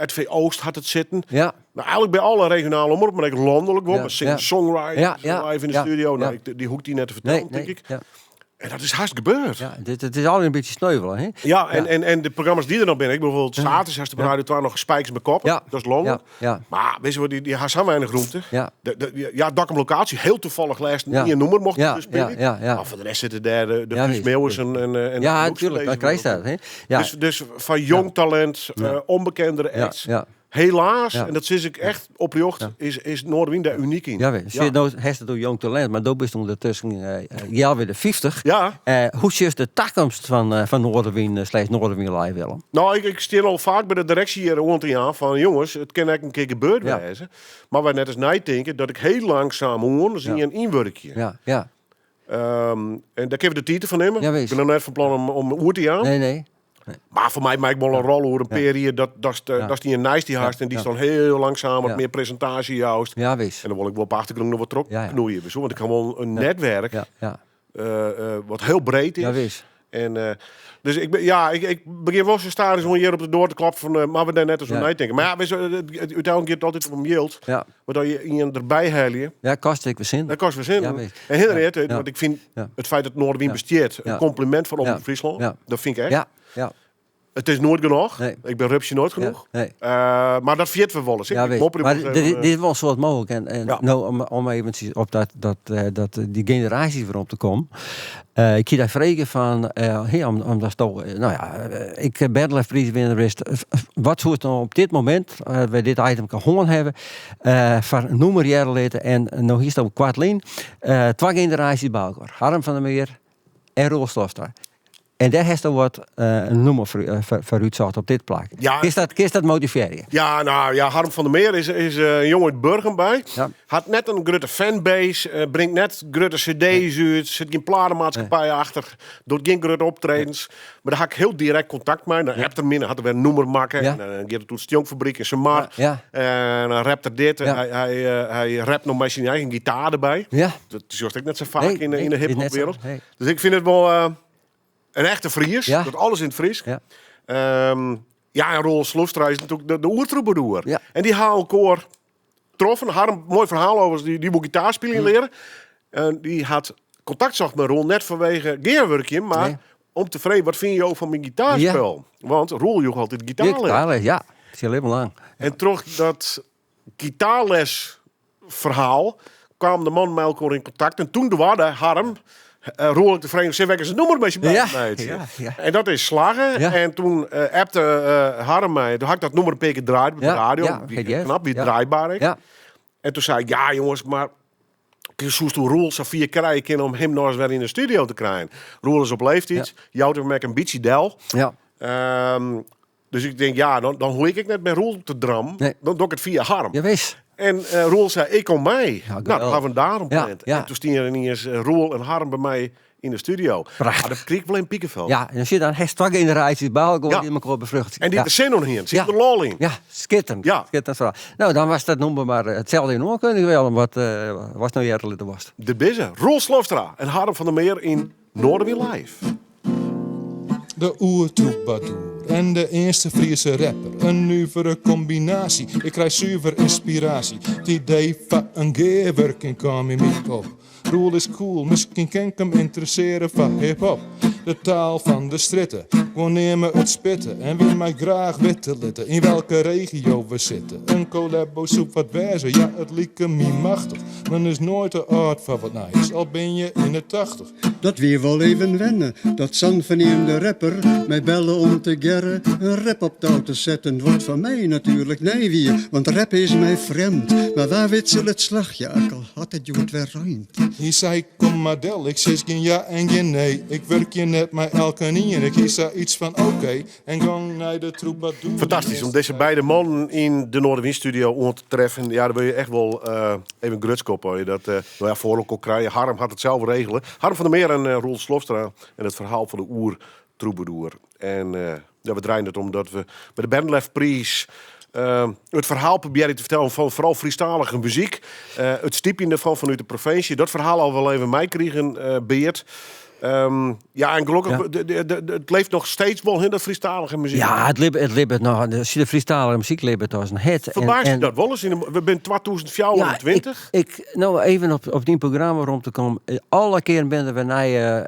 Speaker 5: RTV Oost hat it sitten. No, eigentlik by alle regionale omroppen, mar ek lanlik wol, mei singer-songwriters live yn de studio. No, dy hoech ik dy net te fertellen, tink ik. En dat is hast gebeurd.
Speaker 6: Ja, dit is al in bytsje sneuvelen, hè?
Speaker 5: Ja, en de programma's dy't der noch binne, ek bijvoorbeeld saterdeis hast op Radio 2 noch Spijkers met Koppen, dat is lanlik. Mar witst wat, dy ha sa weinich romte. Ja, Dokkum Locatie, hiel tafallich lêsten ien nûmer mocht dus spylje. Mar foar de rest sitte dêr de Guus Meeuwis en
Speaker 6: Ja,
Speaker 5: de
Speaker 6: natuurlijk,
Speaker 5: Hoekse
Speaker 6: dan krijst dat, hè? Ja.
Speaker 5: Dus fan jong talint, ûnbekendere acts. Helaas, en dat sis ik echt oprjocht, is Noardewyn dêr unyk yn.
Speaker 6: Ja, wis. No hast it oer jong talint, mar do bist ûndertusken healwei de 50. Hoe sjochst de takomst fan Noardewyn slash Noardewyn Live, Willem?
Speaker 5: No, ik stean al faak by de direksje hjir oan te jaan fan jonges, it kin ek in kear gebeurd wêze. Mar wy net ris neitinke dat ik hiel langsaam oan ris ien ynwurkje. En dêr kinne we de tiid derfoar nimme.
Speaker 6: Ja, wis.
Speaker 5: Ik bin noch net fan plan om oer te jaan.
Speaker 6: Nee, nee.
Speaker 5: Mar foar my mei ik wol in rol oer in pear jier datst ien neist dy hast en dy'tst dan hiel langsaam wat mear presintaasje joust.
Speaker 6: Ja, wis.
Speaker 5: En dan wol ik wol op de achtergrûn noch wat troch knoeien, witst wol. Want ik ha wol in netwerk wat hiel breed is.
Speaker 6: Ja, wis.
Speaker 5: En dus ik ben, ja, ik begjin wol sa stadichoan hjir op de doar te kloppen fan, moatte we dêr net ris oer neitinke. Mar ja, witst, úteinlik giet it altyd om jild. Want as je ien derby helje,
Speaker 6: Ja, kostet ek wer sin.
Speaker 5: Dat kostet wer sin.
Speaker 6: Ja, wis.
Speaker 5: En Henriette, want ik fyn it feit dat Noardewyn bestiet in kompliment fan Omrop Fryslân. Dat fyn ik echt.
Speaker 6: Ja.
Speaker 5: It is noait genôch.
Speaker 6: Nee.
Speaker 5: Ik bin rupsje noait genôch.
Speaker 6: Nee.
Speaker 5: Mar dat ferjit we wolris.
Speaker 6: Ja,
Speaker 5: Ik
Speaker 6: wis.
Speaker 5: mopperje
Speaker 6: Mar
Speaker 5: wolris even,
Speaker 6: dit is wol in soad mooglik. En no, om eventsjes op dy generaasjes werom te kommen. Ik hie dy frege fan, hey, omdat do, no ja, ik Bernlefpriiswinner wist. Wat soest no op dit momint, wy dit item hân hawwe, foar nûmer hearre litte? En no hiest al koartlyn twa generaasjes by elkoar. Harm van der Meer en Roel Slofstra. En dêr hast al wat in nûmer foar útsocht op dit plak.
Speaker 5: Ja.
Speaker 6: Kinst dat motivearje?
Speaker 5: Ja, nou ja, Harm van der Meer is in jonge út Burgum by. Hat net in grutte fanbase, bringt net grutte cd's út, sit gjin platenmaatskippij achter, docht gjin grutte optredens. Mar dêr ha ik hiel direkt kontakt mei. Dan appt er my, dan hat er wer in nûmer makke. En dan giet it oer de Stjonkfabriek in Samar. En dan rapt er dit. En hy rapt noch mei syn eigen gitaar derby. Dat sjochst ek net sa faak
Speaker 6: Nee,
Speaker 5: yn de
Speaker 6: nee, is net sa,
Speaker 5: hiphopwereld.
Speaker 6: nee.
Speaker 5: Dus ik fyn it wol in echte Fries. Docht alles yn it Frysk. Ja, en Roel Slofstra is natuerlik de oertroebadoer. En dy ha elkoar troffen. Harm, moai ferhaal overigens, dy wol gitaarspyljen leare. En dy hat kontakt socht mei Roel, net fanwege gearwurkjen, mar om te freegjen, wat fine jo fan myn gitaarspul? Want Roel joech altyd gitaarles.
Speaker 6: Gitaarles, ja. Syn libben lang.
Speaker 5: En troch dat gitaarlesferhaal kaam de man mei elkoar yn kontakt. En toen doarde Harm Roel ek te freegjen, sil wy ris in nûmer mei syn beiden meitsje? En dat is slagge. En toen appte Harm my, toen ha ik dat nûmer in pear kear draaid op de radio. Wie knap, wie draaibaar ek. En toen sei ik, ja jonges, mar soesto Roel safier krije kinne om him noch ris wer yn de studio te krijen? Roel is op leeftiid, jout him ek in bytsje del. Dus ik tink, ja, dan hoech ik net mei Roel te drammen. Dan doch ik it fia Harm.
Speaker 6: Ja, wis.
Speaker 5: En Roel sei, ik kom mei.
Speaker 6: Ja,
Speaker 5: nou, dat
Speaker 6: geweldig.
Speaker 5: ha we daarom
Speaker 6: Ja,
Speaker 5: pland.
Speaker 6: ja.
Speaker 5: En toen stienen er ineens Roel en Harm by my yn de studio.
Speaker 6: Prachtich.
Speaker 5: Maar dat kreeg ik wel in piekenveld.
Speaker 6: Ja, en dan sit dan hast twa generaasjes by elkoar
Speaker 5: Ja.
Speaker 6: dy't elkoar befruchten.
Speaker 5: En dy
Speaker 6: ja.
Speaker 5: der sin oan hienen. Sit
Speaker 6: Ja.
Speaker 5: der lol yn.
Speaker 6: Ja, skitterend.
Speaker 5: Ja.
Speaker 6: Skitterend ferhaal. No, dan was dat noem mar itselde yn oankundiging wel, wat was no earder litte was.
Speaker 5: De Bizze, Roel Slofstra en Harm van der Meer yn Noardewyn Live.
Speaker 10: De oertroebadoer en de earste Friese rapper. In nuvere kombinaasje, ik krij suver ynspiraasje. It idee foar in gearwurking kaam yn my op. Roel is cool, miskien kin ik him ynteressearje foar hiphop. De taal fan de strjitte, gewoan neame it spitte. En wy mei graach witte litte yn welke regio we sitte. In collabo soe wat wêze, ja it like my machtich. Men is noait te âld foar wat nijs, al bin je yn de 80.
Speaker 11: Dat wie wol even wenne, dat sa'n ferneamde rapper my belle om tegearre in rap op tou te setten. Wat foar my natuerlik nij wie, want rap is my frjemd. Mar wa wit sil it slagje, ek al hat it hjoed wer reind.
Speaker 10: Hy sei, kom mar del, ik sis gjin ja en gjin nee. Ik wurkje net mei elkenien, ik hie sa iets fan oké en gong nei de troubadour.
Speaker 5: Fantastysk om dizze beide mannen yn de Noardewyn studio oan te treffen. Ja, dêr wurde je echt wol even grutsk op. As je dat no ja, foar elkoar krije. Harm hat it sels regele. Harm van der Meer en Roel Slofstra en it ferhaal fan de oertroebadoer. En ja, we draaien it omdat we by de Bernlefpriis it ferhaal probearje te fertellen fan foaral Frysktalige muzyk. It stypjen derfan fanút de provinsje. Dat ferhaal al wol even meikrigen, Beart. Ja, en gelokkich, it leeft noch steeds wol hin, dat Frysktalige muzyk.
Speaker 6: Ja, it libbet noch. De Frysktalige muzyk libbet as in hert.
Speaker 5: Ferbaast je dat wol ris? We binne 2024.
Speaker 6: Ja, ik, no, even op dyn programma werom te kommen. Alle kearen binne der wer nije,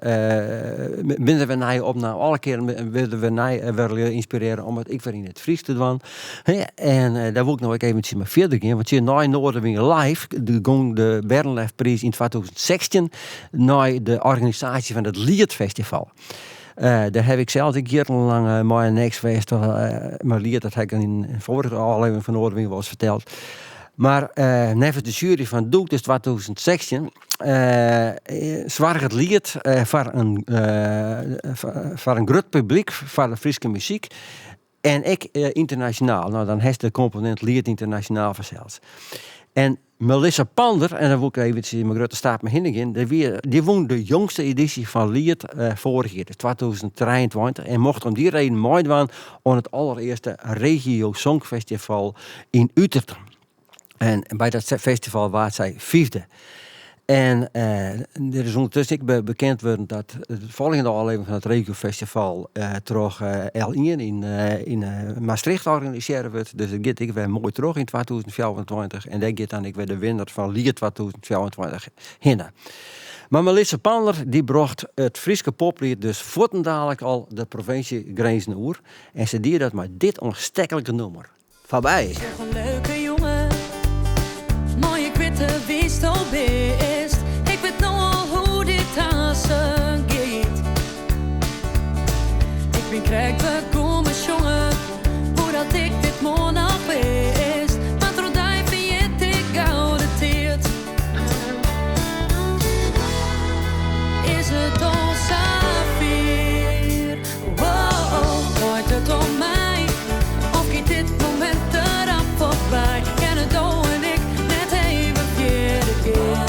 Speaker 6: binne der wer nije opnamen. Alle kearen wurde wer nije wer ynspirearre om it ek wer yn it Frysk te dwaan. Hè, en dêr wol ik no ek eventsjes mei fierder gean. Want tsjin nei Noardewyn Live, de gong de Bernlefpriis yn 2016 nei de organisaasje fan it Lietfestival. Dêr haw ik sels ek jierrenlang mei anneks west. Mei Liet, dat ha ik yn in foarige ôflevering fan Noardewyn wolris ferteld. Mar neffens de sjuery fan doe, dus 2016, soarge it Liet foar in grut publyk foar de Fryske muzyk. En ek ynternasjonaal. No, dan hast de komponint Liet ynternasjonaal fansels. En Melissa Pander, en dan wol ik eventsjes mei grutte stappen hinne gean, dy wie, dy wûn de jongste edysje fan Liet foarich jier, dus 2023, en mocht om dy reden meidwaan oan it allerearste Regio Songfestival yn Utert. En by dat festival waard sy fyfde. En der is ûndertusken ek bekend wurden dat de folgjende ôflevering fan it Regiofestival troch L1 yn Maastricht organisearre wurdt. Dus it giet ek wer moai troch yn 2024. En dêr giet dan ek wer de winner fan Liet 2024 hinne. Mar Melissa Pander dy brocht it Fryske popliet dus fuortendalik al de provinsjegrinzen oer. En se die dat mei dit oansteklike nûmer. Foarby.
Speaker 3: Sjoch in leuke jonge, mei ik witte wiesto bist. Ik wit no al hoe dit aansen giet. Ik bin krekt begûn mei sjongen, hoe dat ik dit moarn noch wist. Want troch dy ferjit ik gau de tiid. Is it al safier? Wow, draait it om my? Of giet dit momint te rap foarby? Kinne do en ik net even fierder gean?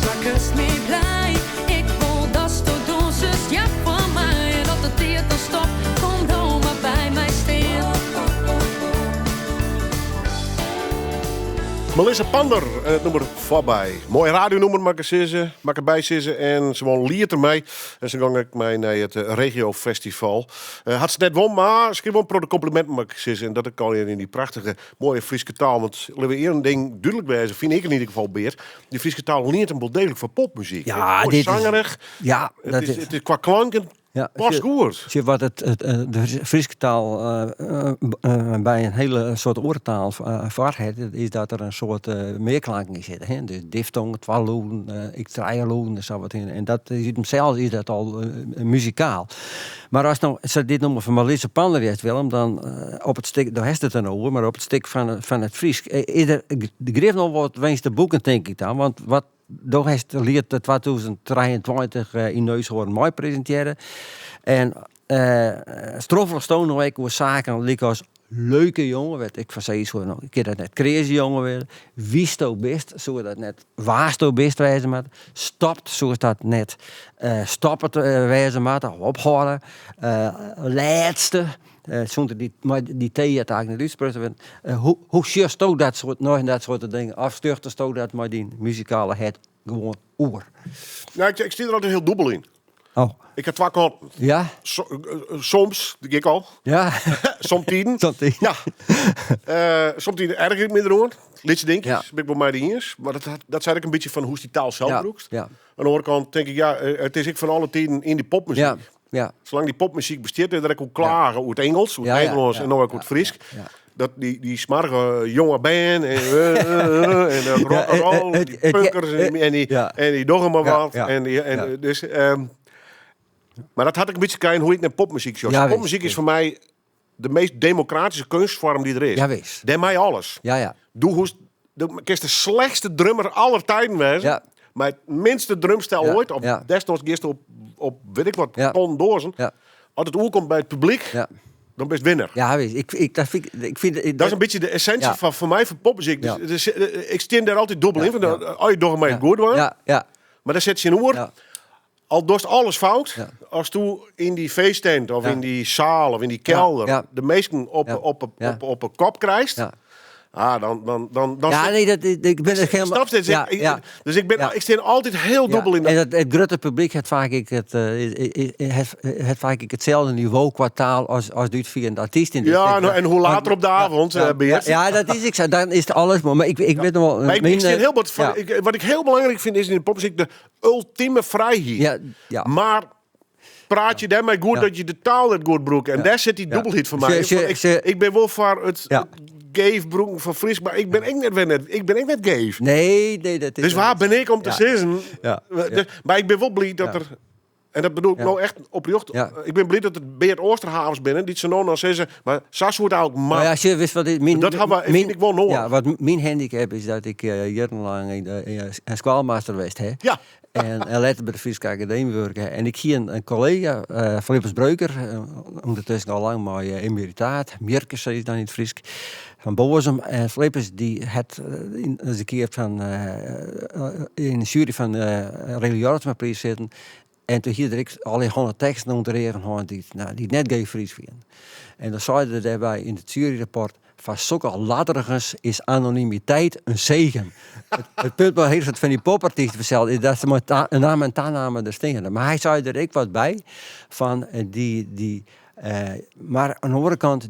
Speaker 3: Makkest my blij? Ik wol datsto dûnsest, ja foar my. En as de tiid dan stopt, kom dan mar by my stean.
Speaker 5: Melissa Pander en it nûmer Foarby. Moai radionûmer, moat ik sizze, moat ik derby sizze. En se won Liet dermei. En se gong ek mei nei it Regiofestival. Hat se net won, mar se krige wol in protte kompliminten, moat ik sizze. En dat ek allegear yn dy prachtige, moaie Fryske taal. Want litte we ien ding dúdlik wêze, fyn ik yn ieder gefal, Beart. Dy Fryske taal lient him wol deeglik foar popmuzyk.
Speaker 6: Ja,
Speaker 5: Moai
Speaker 6: dit is
Speaker 5: sangerich.
Speaker 6: Ja,
Speaker 5: Het
Speaker 6: dat
Speaker 5: is,
Speaker 6: is
Speaker 5: it is kwa klanken
Speaker 6: Ja,
Speaker 5: past goed.
Speaker 6: Sjoch, wat de Fryske taal by in hiele soad oare talen foar hat, is dat der in soad mearklanken yn sitte. Hè? Dus diftongen, twalûden, ek trijelûden en sa wat hinne. En dat is út himsels is dat al muzikaal. Mar ast no sa dit nûmer fan Melissa Pander hearst, Willem, dan op it stik, do hast it der no oer, mar op it stik fan it Frysk, is der grif noch wat winst te boeken, tink ik dan. Want wat Do hast Liet 2023 yn Neushoorn mei presintearre. En stroffelesto no ek oer saken lykas Leuke jonge, wêr't ik fan sizze soe, no, kin dat net kreaze jonge wurde. Wiesto bist, soe dat net wasto bist wêze moatte. Stopt, soe dat net stoppet wêze moatte of ophâlde. Lêste, sûnder dy, mei dy T heart eigentlik net útsprutsen wurden. Hoe, hoe sjochsto dat soart, nei dat soarte dingen? Of stuchtesto dat mei dyn muzikale hert gewoan oer?
Speaker 5: Nou, ik stean der altyd hiel dûbel yn.
Speaker 6: Oh.
Speaker 5: Ik ha twa kanten.
Speaker 6: Ja?
Speaker 5: Soms, dat ik al.
Speaker 6: Ja.
Speaker 5: Somtiden.
Speaker 6: Somtiden.
Speaker 5: Ja. Somtiden erger ik my deroan. Lytse dinkjes,
Speaker 6: Ja.
Speaker 5: bin ik wol mei dy iens. Mar dat sei ik in bytsje fan hoe'tst dy taal sels
Speaker 6: Ja,
Speaker 5: brûkst.
Speaker 6: ja.
Speaker 5: Oan de oare kant tink ik, ja, it is ek fan alle tiden yn dy popmuzyk.
Speaker 6: Ja, ja.
Speaker 5: Salang't dy popmuzyk bestiet, is der ek oer klage oer it Ingelsk, oer it
Speaker 6: Ja, ja,
Speaker 5: Nederlânsk
Speaker 6: ja,
Speaker 5: en no ek oer it
Speaker 6: ja,
Speaker 5: Frysk.
Speaker 6: ja.
Speaker 5: Dat dy smarge jonge bern en de rock and roll, die punkers en die dogge mar wat. En die, en, dus, maar dat hat ek in bytsje te krijen hoe ik nei popmuzyk sjoch.
Speaker 6: Ja, wis,
Speaker 5: Popmuzyk is foar my de meast demokratyske keunstfoarm dy't der is.
Speaker 6: Ja, wis.
Speaker 5: Dêr mei alles.
Speaker 6: Ja, ja.
Speaker 5: Do hoechst, do kinst de slechtste drummer aller tijden wêze.
Speaker 6: Ja.
Speaker 5: Mei it minste drumstel
Speaker 6: Ja,
Speaker 5: oait. Of
Speaker 6: ja.
Speaker 5: desnoods giest op weet ik wat,
Speaker 6: Ja.
Speaker 5: tonnen doazen.
Speaker 6: Ja.
Speaker 5: As it oerkomt by it publyk,
Speaker 6: Ja.
Speaker 5: dan bist winner.
Speaker 6: Ja, wis. Ik, dat fyn ik, ik fyn, ik,
Speaker 5: Dat is in bytsje de essinsje
Speaker 6: Ja.
Speaker 5: fan foar my fan popmuzyk. Dus,
Speaker 6: Ja.
Speaker 5: dus, ik stean dêr altyd dûbel
Speaker 6: Ja,
Speaker 5: yn. Fan,
Speaker 6: ja.
Speaker 5: As je dogge mei it goed dwaan.
Speaker 6: Ja, ja.
Speaker 5: Mar dêr sit tsjinoer.
Speaker 6: Ja.
Speaker 5: Al dochst alles fout,
Speaker 6: Ja.
Speaker 5: asto yn dy feesttent of
Speaker 6: Ja.
Speaker 5: yn dy seal of yn dy kelder
Speaker 6: Ja, ja.
Speaker 5: de minsken
Speaker 6: Ja.
Speaker 5: op,
Speaker 6: Ja.
Speaker 5: op 'e kop krijst,
Speaker 6: Ja.
Speaker 5: ah, dan
Speaker 6: Ja, nee, dat, ik ben het helemaal...
Speaker 5: Snap je? Dus
Speaker 6: Ja, ja.
Speaker 5: Dus ik ben,
Speaker 6: Ja.
Speaker 5: ik stean altyd hiel
Speaker 6: Ja,
Speaker 5: dûbel yn dat.
Speaker 6: En it grutte publyk hat faak ek it, hat faak ek itselde nivo kwa taal as de útfierende artyst yn dit
Speaker 5: Ja,
Speaker 6: sektor.
Speaker 5: nou, en hoe later op de avond,
Speaker 6: ja,
Speaker 5: Beert.
Speaker 6: Ja, ja, dat is ek sa. Dan is it alles moai. Mar ik wit noch wol...
Speaker 5: Maar ik
Speaker 6: myn,
Speaker 5: stean hiel wat fan,
Speaker 6: ja.
Speaker 5: ik, wat ik hiel belangryk fyn is yn de popmuzyk de ultime frijheid.
Speaker 6: Ja, ja.
Speaker 5: Mar praat je dêrmei goed
Speaker 6: Ja.
Speaker 5: dat je de taal net goed brûke. En
Speaker 6: Ja.
Speaker 5: dêr sit dy
Speaker 6: Ja.
Speaker 5: dûbelheid foar my. Want ik bin wol foar it
Speaker 6: Ja.
Speaker 5: geef brûken fan Frysk, mar ik bin ek net wer net, ik bin ek net geef.
Speaker 6: Nee, nee, dat is
Speaker 5: Dus
Speaker 6: wel
Speaker 5: wa
Speaker 6: net.
Speaker 5: bin ik om te
Speaker 6: Ja.
Speaker 5: sizzen?
Speaker 6: Ja.
Speaker 5: Dus, mar ik bin wol bliid dat
Speaker 6: Ja.
Speaker 5: der, en dat bedoel ik
Speaker 6: Ja.
Speaker 5: no echt oprjocht,
Speaker 6: Ja.
Speaker 5: ik bin bliid dat der Beart Oosterhavens binne, dy't sa no dan sizze, mar sa soe it eigentlik
Speaker 6: Nou
Speaker 5: moatte.
Speaker 6: ja, sjoch, witst wat, myn,
Speaker 5: Dat ha we,
Speaker 6: myn,
Speaker 5: fyn ik wol nedich.
Speaker 6: Ja, wat myn handicap is dat ik jierrenlang in skoalmaster west ha.
Speaker 5: Ja.
Speaker 6: En letter by de Fryske Akademy wurke. En ik hie in kollega, Philippus Breuker, ûndertusken al lang mei emeritaat, Mjerkes is dan yn it Frysk, fan Boazum. En Philippus dy hat ris in kear yn de sjuery fan de Rely Jorritsmapriis sitten. En doe hie er ek allerhanne teksten ûnder eagen hân dy't net geef Frysk wienen. En dan sei er dêrby yn it sjueryrapport, foar sokke ladderigens is anonimiteit in segen. It punt mei hiel soad fan dy popartysten fansels is dat se mei namme en tanamme der steane. Mar hy sei der ek wat by fan dy, mar oan de oare kant,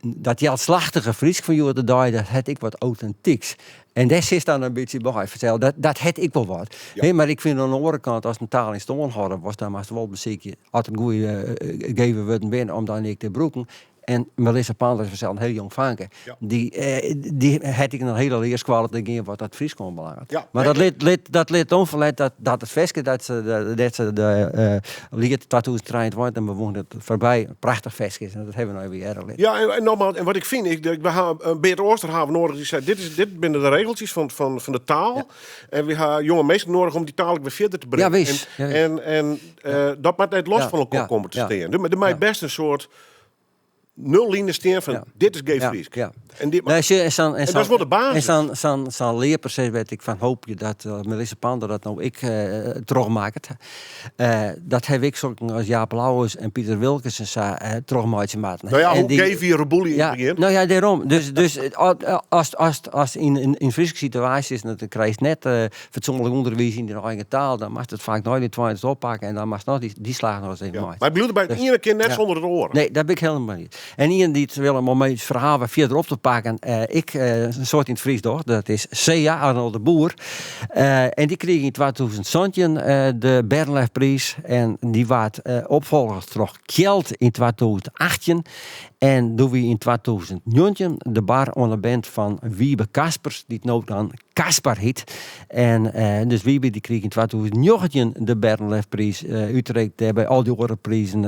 Speaker 6: dat jelslachtige Frysk fan hjoed-de-dei, dat hat ek wat autentyks. En dêr sitst dan in bytsje by. Fertel, dat hat ek wol wat.
Speaker 5: Ja.
Speaker 6: Hè, mar ik fyn oan de oare kant, ast in taal yn stân hâlde wolst, dan moatst wol besykje, as der goede, geve wurden binne, om dan ek te brûken. En Melissa Pander is fansels in hiel jong fanke.
Speaker 5: Ja.
Speaker 6: Dy hat ek in hiele learskoalle te gean wat dat Frysk oanbelanget.
Speaker 5: Ja.
Speaker 6: Mar dat lit ûnferlet dat it ferske dat se de, dat se de liet 2023 en we woenen it foarby in prachtich ferske is. En dat hawwe we no even hearre litten.
Speaker 5: Ja, en nogmaals, en wat ik fyn, we ha in Beart Oosterhaven nedich dy't sei, dit binne de regeltsjes fan de taal.
Speaker 6: Ja.
Speaker 5: En we ha jonge minsken nedich om dy taal ek wer fierder te bringen.
Speaker 6: Ja, wis.
Speaker 5: En
Speaker 6: Ja, wis.
Speaker 5: dat moat net los
Speaker 6: Ja,
Speaker 5: fan elkoar
Speaker 6: ja,
Speaker 5: komme te
Speaker 6: ja.
Speaker 5: stean. Der mei
Speaker 6: Ja.
Speaker 5: best in soart nulline stean fan
Speaker 6: Ja.
Speaker 5: dit is geef
Speaker 6: Ja,
Speaker 5: Frysk.
Speaker 6: ja.
Speaker 5: En dit
Speaker 6: Nee, sjoch, en sa'n, en
Speaker 5: en dat
Speaker 6: sa'n
Speaker 5: is wol de basis.
Speaker 6: En sa'n learproses wêr't ik fan hoopje dat Melissa Pander dat no ek trochmakket. Dat haw ik sokken as Jaap Louwes en Piter Wilkens en sa trochmeitsje moatten.
Speaker 5: Nou ja,
Speaker 6: En
Speaker 5: hoe
Speaker 6: die
Speaker 5: geef je reboelie yn it
Speaker 6: Ja,
Speaker 5: begjin?
Speaker 6: nou ja, dêrom. Dus as yn Fryske situaasjes, dan krijst net fatsoenlik ûnderwiis yn dyn eigen taal, dan moatst it faak nei de tweintichste oppakke en dan moatst noch dy slach noch ris even
Speaker 5: Ja.
Speaker 6: meitsje.
Speaker 5: Mar ik bliuw derby,
Speaker 6: Dus
Speaker 5: it iene kin net
Speaker 6: ja.
Speaker 5: sûnder it oare.
Speaker 6: Nee, dat bin ik hielendal net. En ien dy't wil om myn ferhaal wat fierder op te pakken, ik in soad yn it Frysk doch, dat is Cea, Arnold de Boer. En dy krige yn 2017 de Bernlefpriis en dy waard opfolge troch Kjeld yn 2018. En doe wie yn 2019 de bar oan de band fan Wiebe Kaspers, dy't no dan Caspar hyt. En dus Wiebe dy krige yn 2019 de Bernlefpriis útrikt, dêrby al dy oare prizen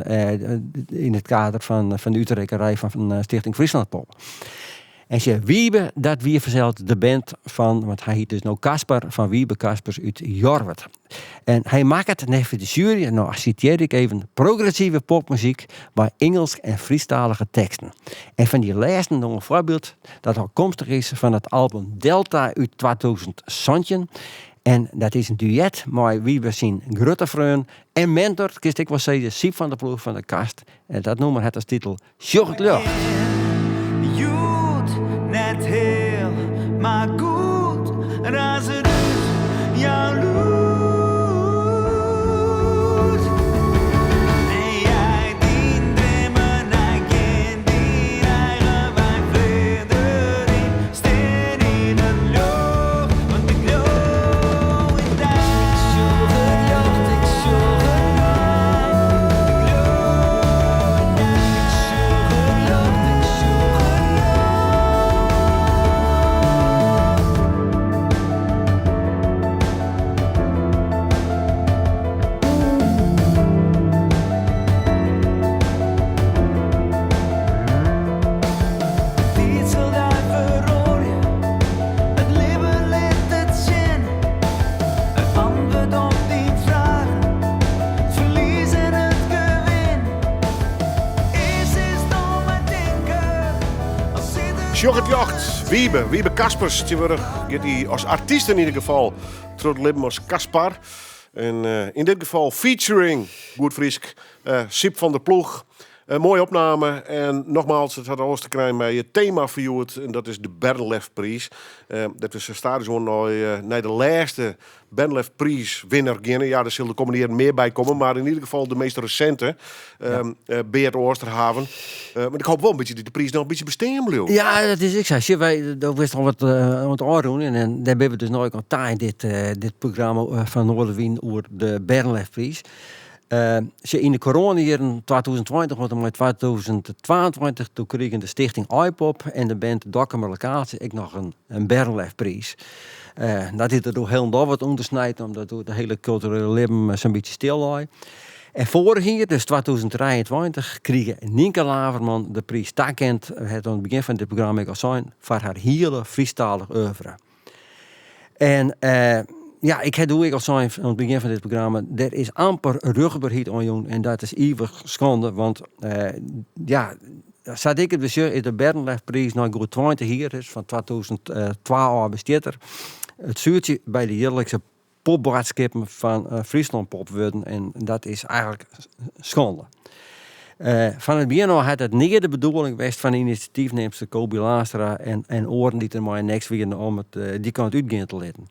Speaker 6: yn it kader fan de útrikkerij fan Stichting Friesland Pop. En sjoch, Wiebe, dat wie fansels de band fan, want hy hiet dus no Kasper, fan Wiebe Kaspers út Jorwert. En hy makket neffens de sjuery, no sitearje ik even, progressive popmuzyk mei Ingelsk en Frysktalige teksten. En fan dy lêsten noch in foarbyld dat ôfkomstich is fan it album Delta út 2017. En dat is in duet mei Wiebe syn grutte freon en mentor, kinst ek wol sizze, Syb van der Ploeg fan De Kast. En dat nûmer hat as titel Sjoch it ljocht.
Speaker 12: Hjoed net heal, mar goed, raas it út, jou lûd. En jei dyn dreamen nei, gean dyn eigen wei, flean deryn, stean yn it ljocht, want ik leau yn dy. Ik sjoch it ljocht, ik sjoch it ljocht, ik leau yn dy. Ik sjoch it ljocht, ik sjoch it ljocht. De tiid sil dy feroarje, it libben lit it sjen. It antwurd op dyn fragen, it ferlies en it gewin. Earst is it om my tinke, al sit it
Speaker 5: Sjoch it ljocht, Wiebe, Wiebe Kaspers. Tsjintwurdich giet hy as artyst yn ieder gefal troch it libben as Kaspar. En yn dit gefal featuring, goed Frysk, Syb van der Ploeg. In moaie opname en nogmaals, it hat alles te krijen mei it tema fan hjoed en dat is de Bernlefpriis. Dat we sa stadichoan nei, nei de lêste Bernlefpriiswinner geane. Ja, der sil de kommende jierren mear by komme, mar yn ieder gefal de meast resinte, Beart Oosterhaven. Mar ik hoop wol in bytsje dat de priis noch in bytsje bestean bliuwt.
Speaker 6: Ja, dat is ek sa. Sjoch, wy, do bist al wat oan it ôfrûnen en dêr binne we dus no ek oan ta yn dit, dit programma fan Noardewyn oer de Bernlefpriis. Sjoch, yn de coronajierren 2020 oant en mei 2022, doe krigen de stichting Aaipop en de band Dokkumer Lokatie ek noch in, in Bernlefpriis. Dat is der doe hielendal wat ûndersnijd, omdat doe it hiele kulturele libben sa'n bytsje stil lei. En foarich jier, dus 2023, krige Nynke Laverman de priis takend, we ha it oan it begjin fan dit programma ek al sein, foar har hiele Frysktalich oeuvre. En ja, ik ha doe ek al sein oan it begjin fan dit programma, der is amper rjochtberheid oan jûn en dat is ivich skande, want ja, sa't ik it besjoch is de Bernlefpriis nei goed 20 jier, dus fan 2002 ôf bestiet er, it suertsje by de jierlikse popboadskippen fan Fryslân Pop wurden en dat is eigentlik skande. Fan it begjin ôf hat it nea de bedoeling west fan de inisjatyfnimster Coby Laanstra en, en oaren dy't der mei niks wiene om it dy kant útgean te litten.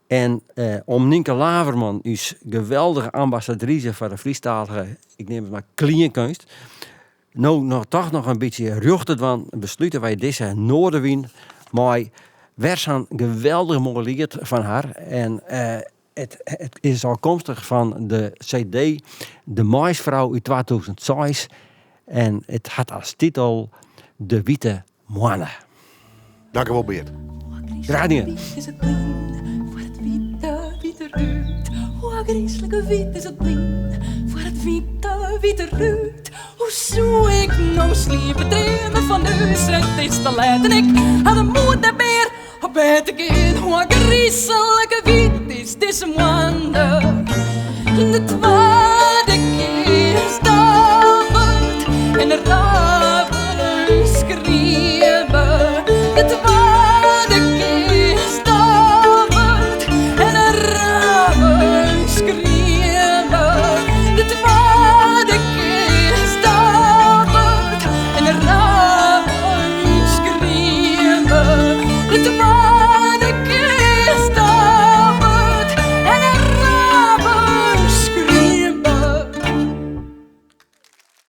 Speaker 6: En om Nynke Laverman, ús geweldige ambassadrise foar de Frysktalige, ik neam it mar klienkeunst, no noch toch noch in bytsje rjocht te dwaan, beslute wy dizze Noardewyn mei wer sa'n geweldich moai liet fan har. En it, it is ôfkomstich fan de CD De Maisfrou út 2006 en it hat as titel De Wite Moanne.
Speaker 5: Dankjewol Beart.
Speaker 6: Graach dien.
Speaker 3: Is it blyn foar it wite wite rút? Hoe ôfgryslike wyt is it blyn foar it wite wite rút? Hoe soe ik no sliepe, dreame fan ús? It is te let en ik ha de moed net mear op bêd te gean. Hoe ôfgryslike wyt is dizze moanne? De twa.